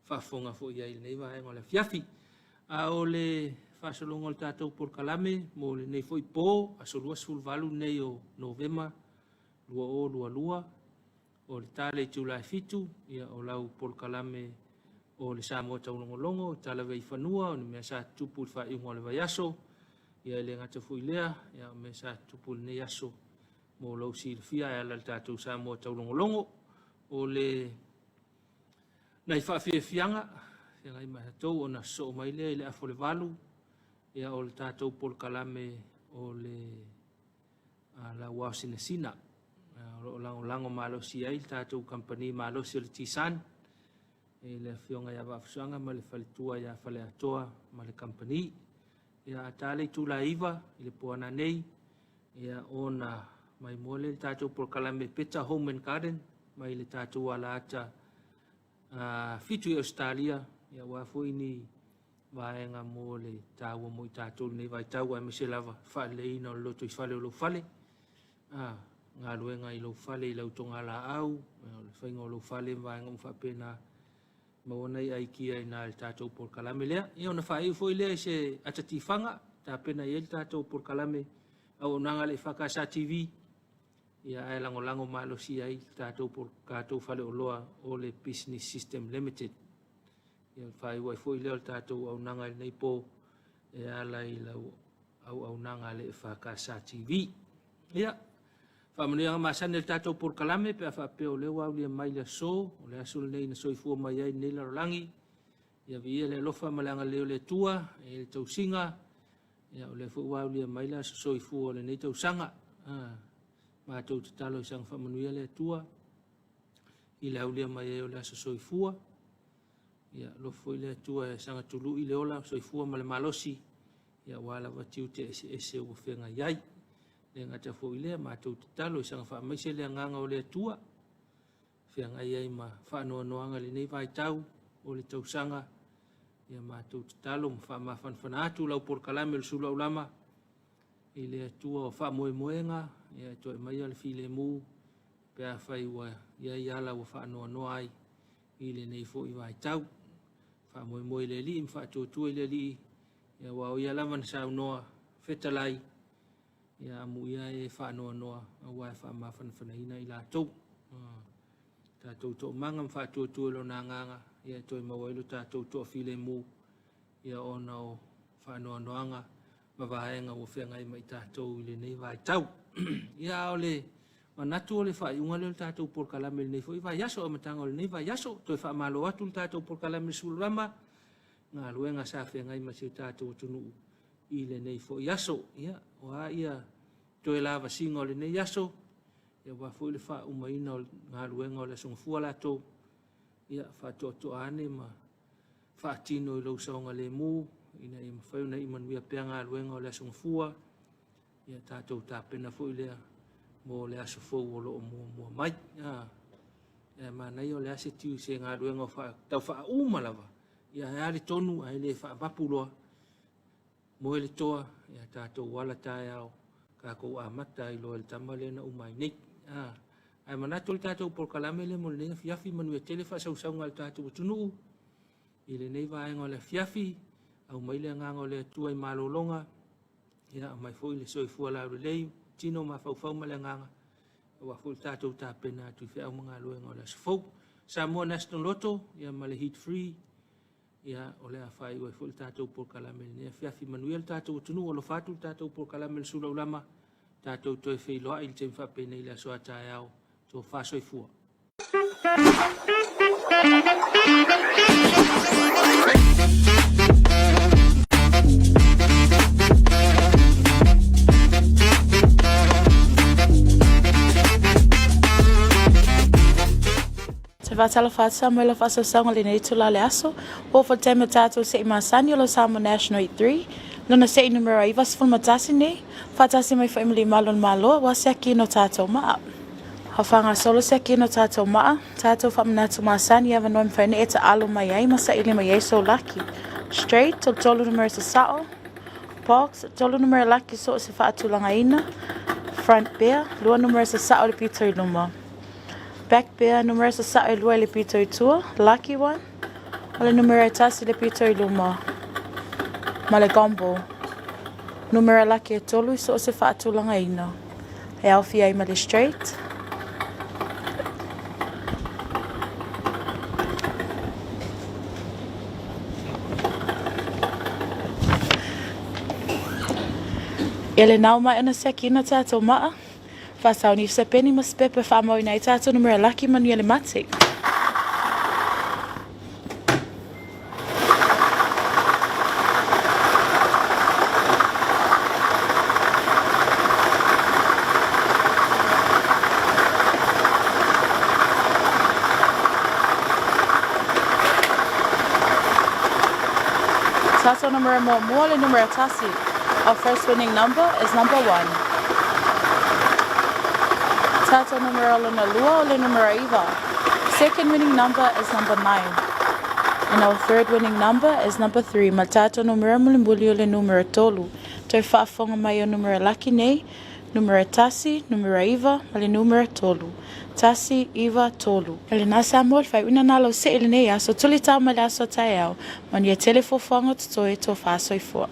faafofoga foi ai i lenei vaega o le afiafi. A o le faasologa o le tatou polokalame mo lenei foi po, aso 28 lenei o Novema 2022, o le ta le itula e 7, ia o lau polokalame o le Samoa Taulogologo, tala veifanua, o ni mea sa tutupu i le faaiuga o le vaiaso, ia e le gata foi i lea, ia o mea sa tutupu i lenei aso mo lou silafia e ala i le tatou Samoa Taulogologo. O le nai faafiafiaga, feagai ma tatou ona sosoo mai lea i le afa o le 8, ia o le tatou polokalame o le lauao sinasina. O lo o lagolago malosi ai le tatou kamupani malosi o le T-Sun, i le afioga ia Vaafusuaga ma le faletua ia Faleatoa ma le kamupani. Ia a ta le itula e 9 i le po ananei, ia ona maimoa lea i le tatou polokalame Better Home and Garden mai le tatou alaata 7 i Ausetalia, ia aua foi ni vaega mo le taua mo i tatou i lenei vaitau, aemaise lava faaleleiina o le lotoifale o lou fale, galuega i lou fale i lau togalaau, o le faiga o lou fale ma vaega uma faapena, maua nai aikia i ina i le tatou polokalame lea. Ia ona faaiu foi lea i se ata tifaga, tapena i ai le tatou polokalame auaunaga a le EFKS TV, ia ae lagolago malosi ai le tatou, tatou faleoloa o le Business System Limited. Ia faaiu ai foi lea o le tatou auaunaga i lenei po e ala i lau auaunaga a le EFKS TV. Ia, faamanuiaga masani a le tatou polokalame pe a faapea o lea ua aulia mai le aso, o le aso lenei na soifua mai ai lenei lalolagi. Ia viia le alofa ma le agalelei o le Atua i le tausiga. Ia, o lea foi ua aulia mai le aso soifua o lenei tausaga. Matou tatalo i saga faamanuia le Atua. i le aulia mai ai o le aso soifua. Ia, alofa foi le Atua e saga tului le ola, soifua ma le malosi, ia aua lava tiute eseese ua feagai ai. Le gata foi i lea, matou tatalo i saga faamaise le agaga o le Atua, feagai ai ma faanoanoaga i lenei vaitau o le tausaga. Ia matou tatalo ma faamafanafana atu lau polokalame o le Sulu Aulama i le Atua o faamoemoega, ia e toe aumaia le filemu pe afai ua i ai ala ua faanoanoa ai i lenei foi vaitau. Faamoemoe i le Alii ma faatuatua i le Alii, ia aua o Ia lava na saunoa, fetalai, ia amuia e faanoanoa aua e faamafanafanaina i latou. Tatou toomaga ma faatuatua i Lona Agaga, ia e toe maua ai lo tatou toafilemu, ia ona o faanoanoaga ma vaega ua feagai ma i tatou i lenei vaitau. Ia, a o le manatu o le faaiuga lea o le tatou polokalame i lenei foi vaiaso, amataga o lenei vaiaso. Toe faamalo atu le tatou polokalame Sulama, galuega sa feagai ma si o tatou atunuu i lenei foi aso. Ia, o a ia toe lavasiga o lenei aso, ia aua foi le faaumaina o galuega o le Aso Gafua latou, ia faatoatoa ane ma faatino i lou saogalemu ina ia mafai ona iu manuia pea galuega o le Aso Gafua. Ia tatou tapena foi lea mo le aso fou o lo o muamua mai. Ah, e manaia o le a se tiu se galuega o tau faauma lava, ia ae a le tonu ae le faavapu loa. Moe le toa, ia tatou ala taeao, tatou amata ai loa i le tama lea na uma ai nei. Ah, ae manatu o le tatou polokalame lea mo lenei afiafi, manuia tele faasausauga a le tatou atunuu i lenei vaega o le afiafi. Aumai le agaga o le Atua i malologa, ia aumai foi le soifua laulelei, tino mafaufau ma le agaga, aua foi le tatou tapena atu i feau ma galuega o le aso fou. Samoa National Lotto, ia ma le Heat Free, ia o le a faaiu ai foi le tatou polokalame i lenei afiafi. Manuia le tatou atunuu, alofa atu le tatou polokalame le Sulaulama, tatou toe feiloai i le taimi faapenei i le aso a taeao. Tofa soifua. Te faatalofa atu Samoa i lau faasausauga i lenei itula o le aso. Ua oo foi le taimi o tatou se'i masani o lo Samoa National 83, lona se'i numera 91 nei, faatasi mai foi ma Limalo o le Malo aua siaki no tatou maa. Ua faagasolo siaki no tatou maa, tatou faamanatu masani i avanoa e mafai ona e taalo mai ai ma saili mai ai sou laki. Straight, 33 numera sasao, Box, 3 numera laki so o se faatulagaina, Front pea, 2 numera sasao i le pito i luma. Back pea, numera sasao e lua i le pito i tua, lucky one, o le numera e tasi i le pito i luma, ma le gombo. Numera laki e tolu i so o se faatulagaina, e aofia ai ma le straight. Ia le nao mai ona siaki na tātou maa. Faasaoni se peni ma se pepa e faamauina ai tātou numera laki manuia le mate. Tātou numera muamua le numera tasi. Our first winning number is number one. Tātou numera lona lua o le numera iva. Second winning number is number nine. And our third winning number is number three. Ma tātou numera mulimuli o le numera tolu. Toe faafofoga mai o numera laki nei, numera tasi, numera iva, ma le numera tolu. Tasi, iva, tolu. O lena Samoa le faaiuina na lau see i lenei aso, tuli tao mai le aso a taeao, manuia tele fuafuaga o totoe, tofa soifua.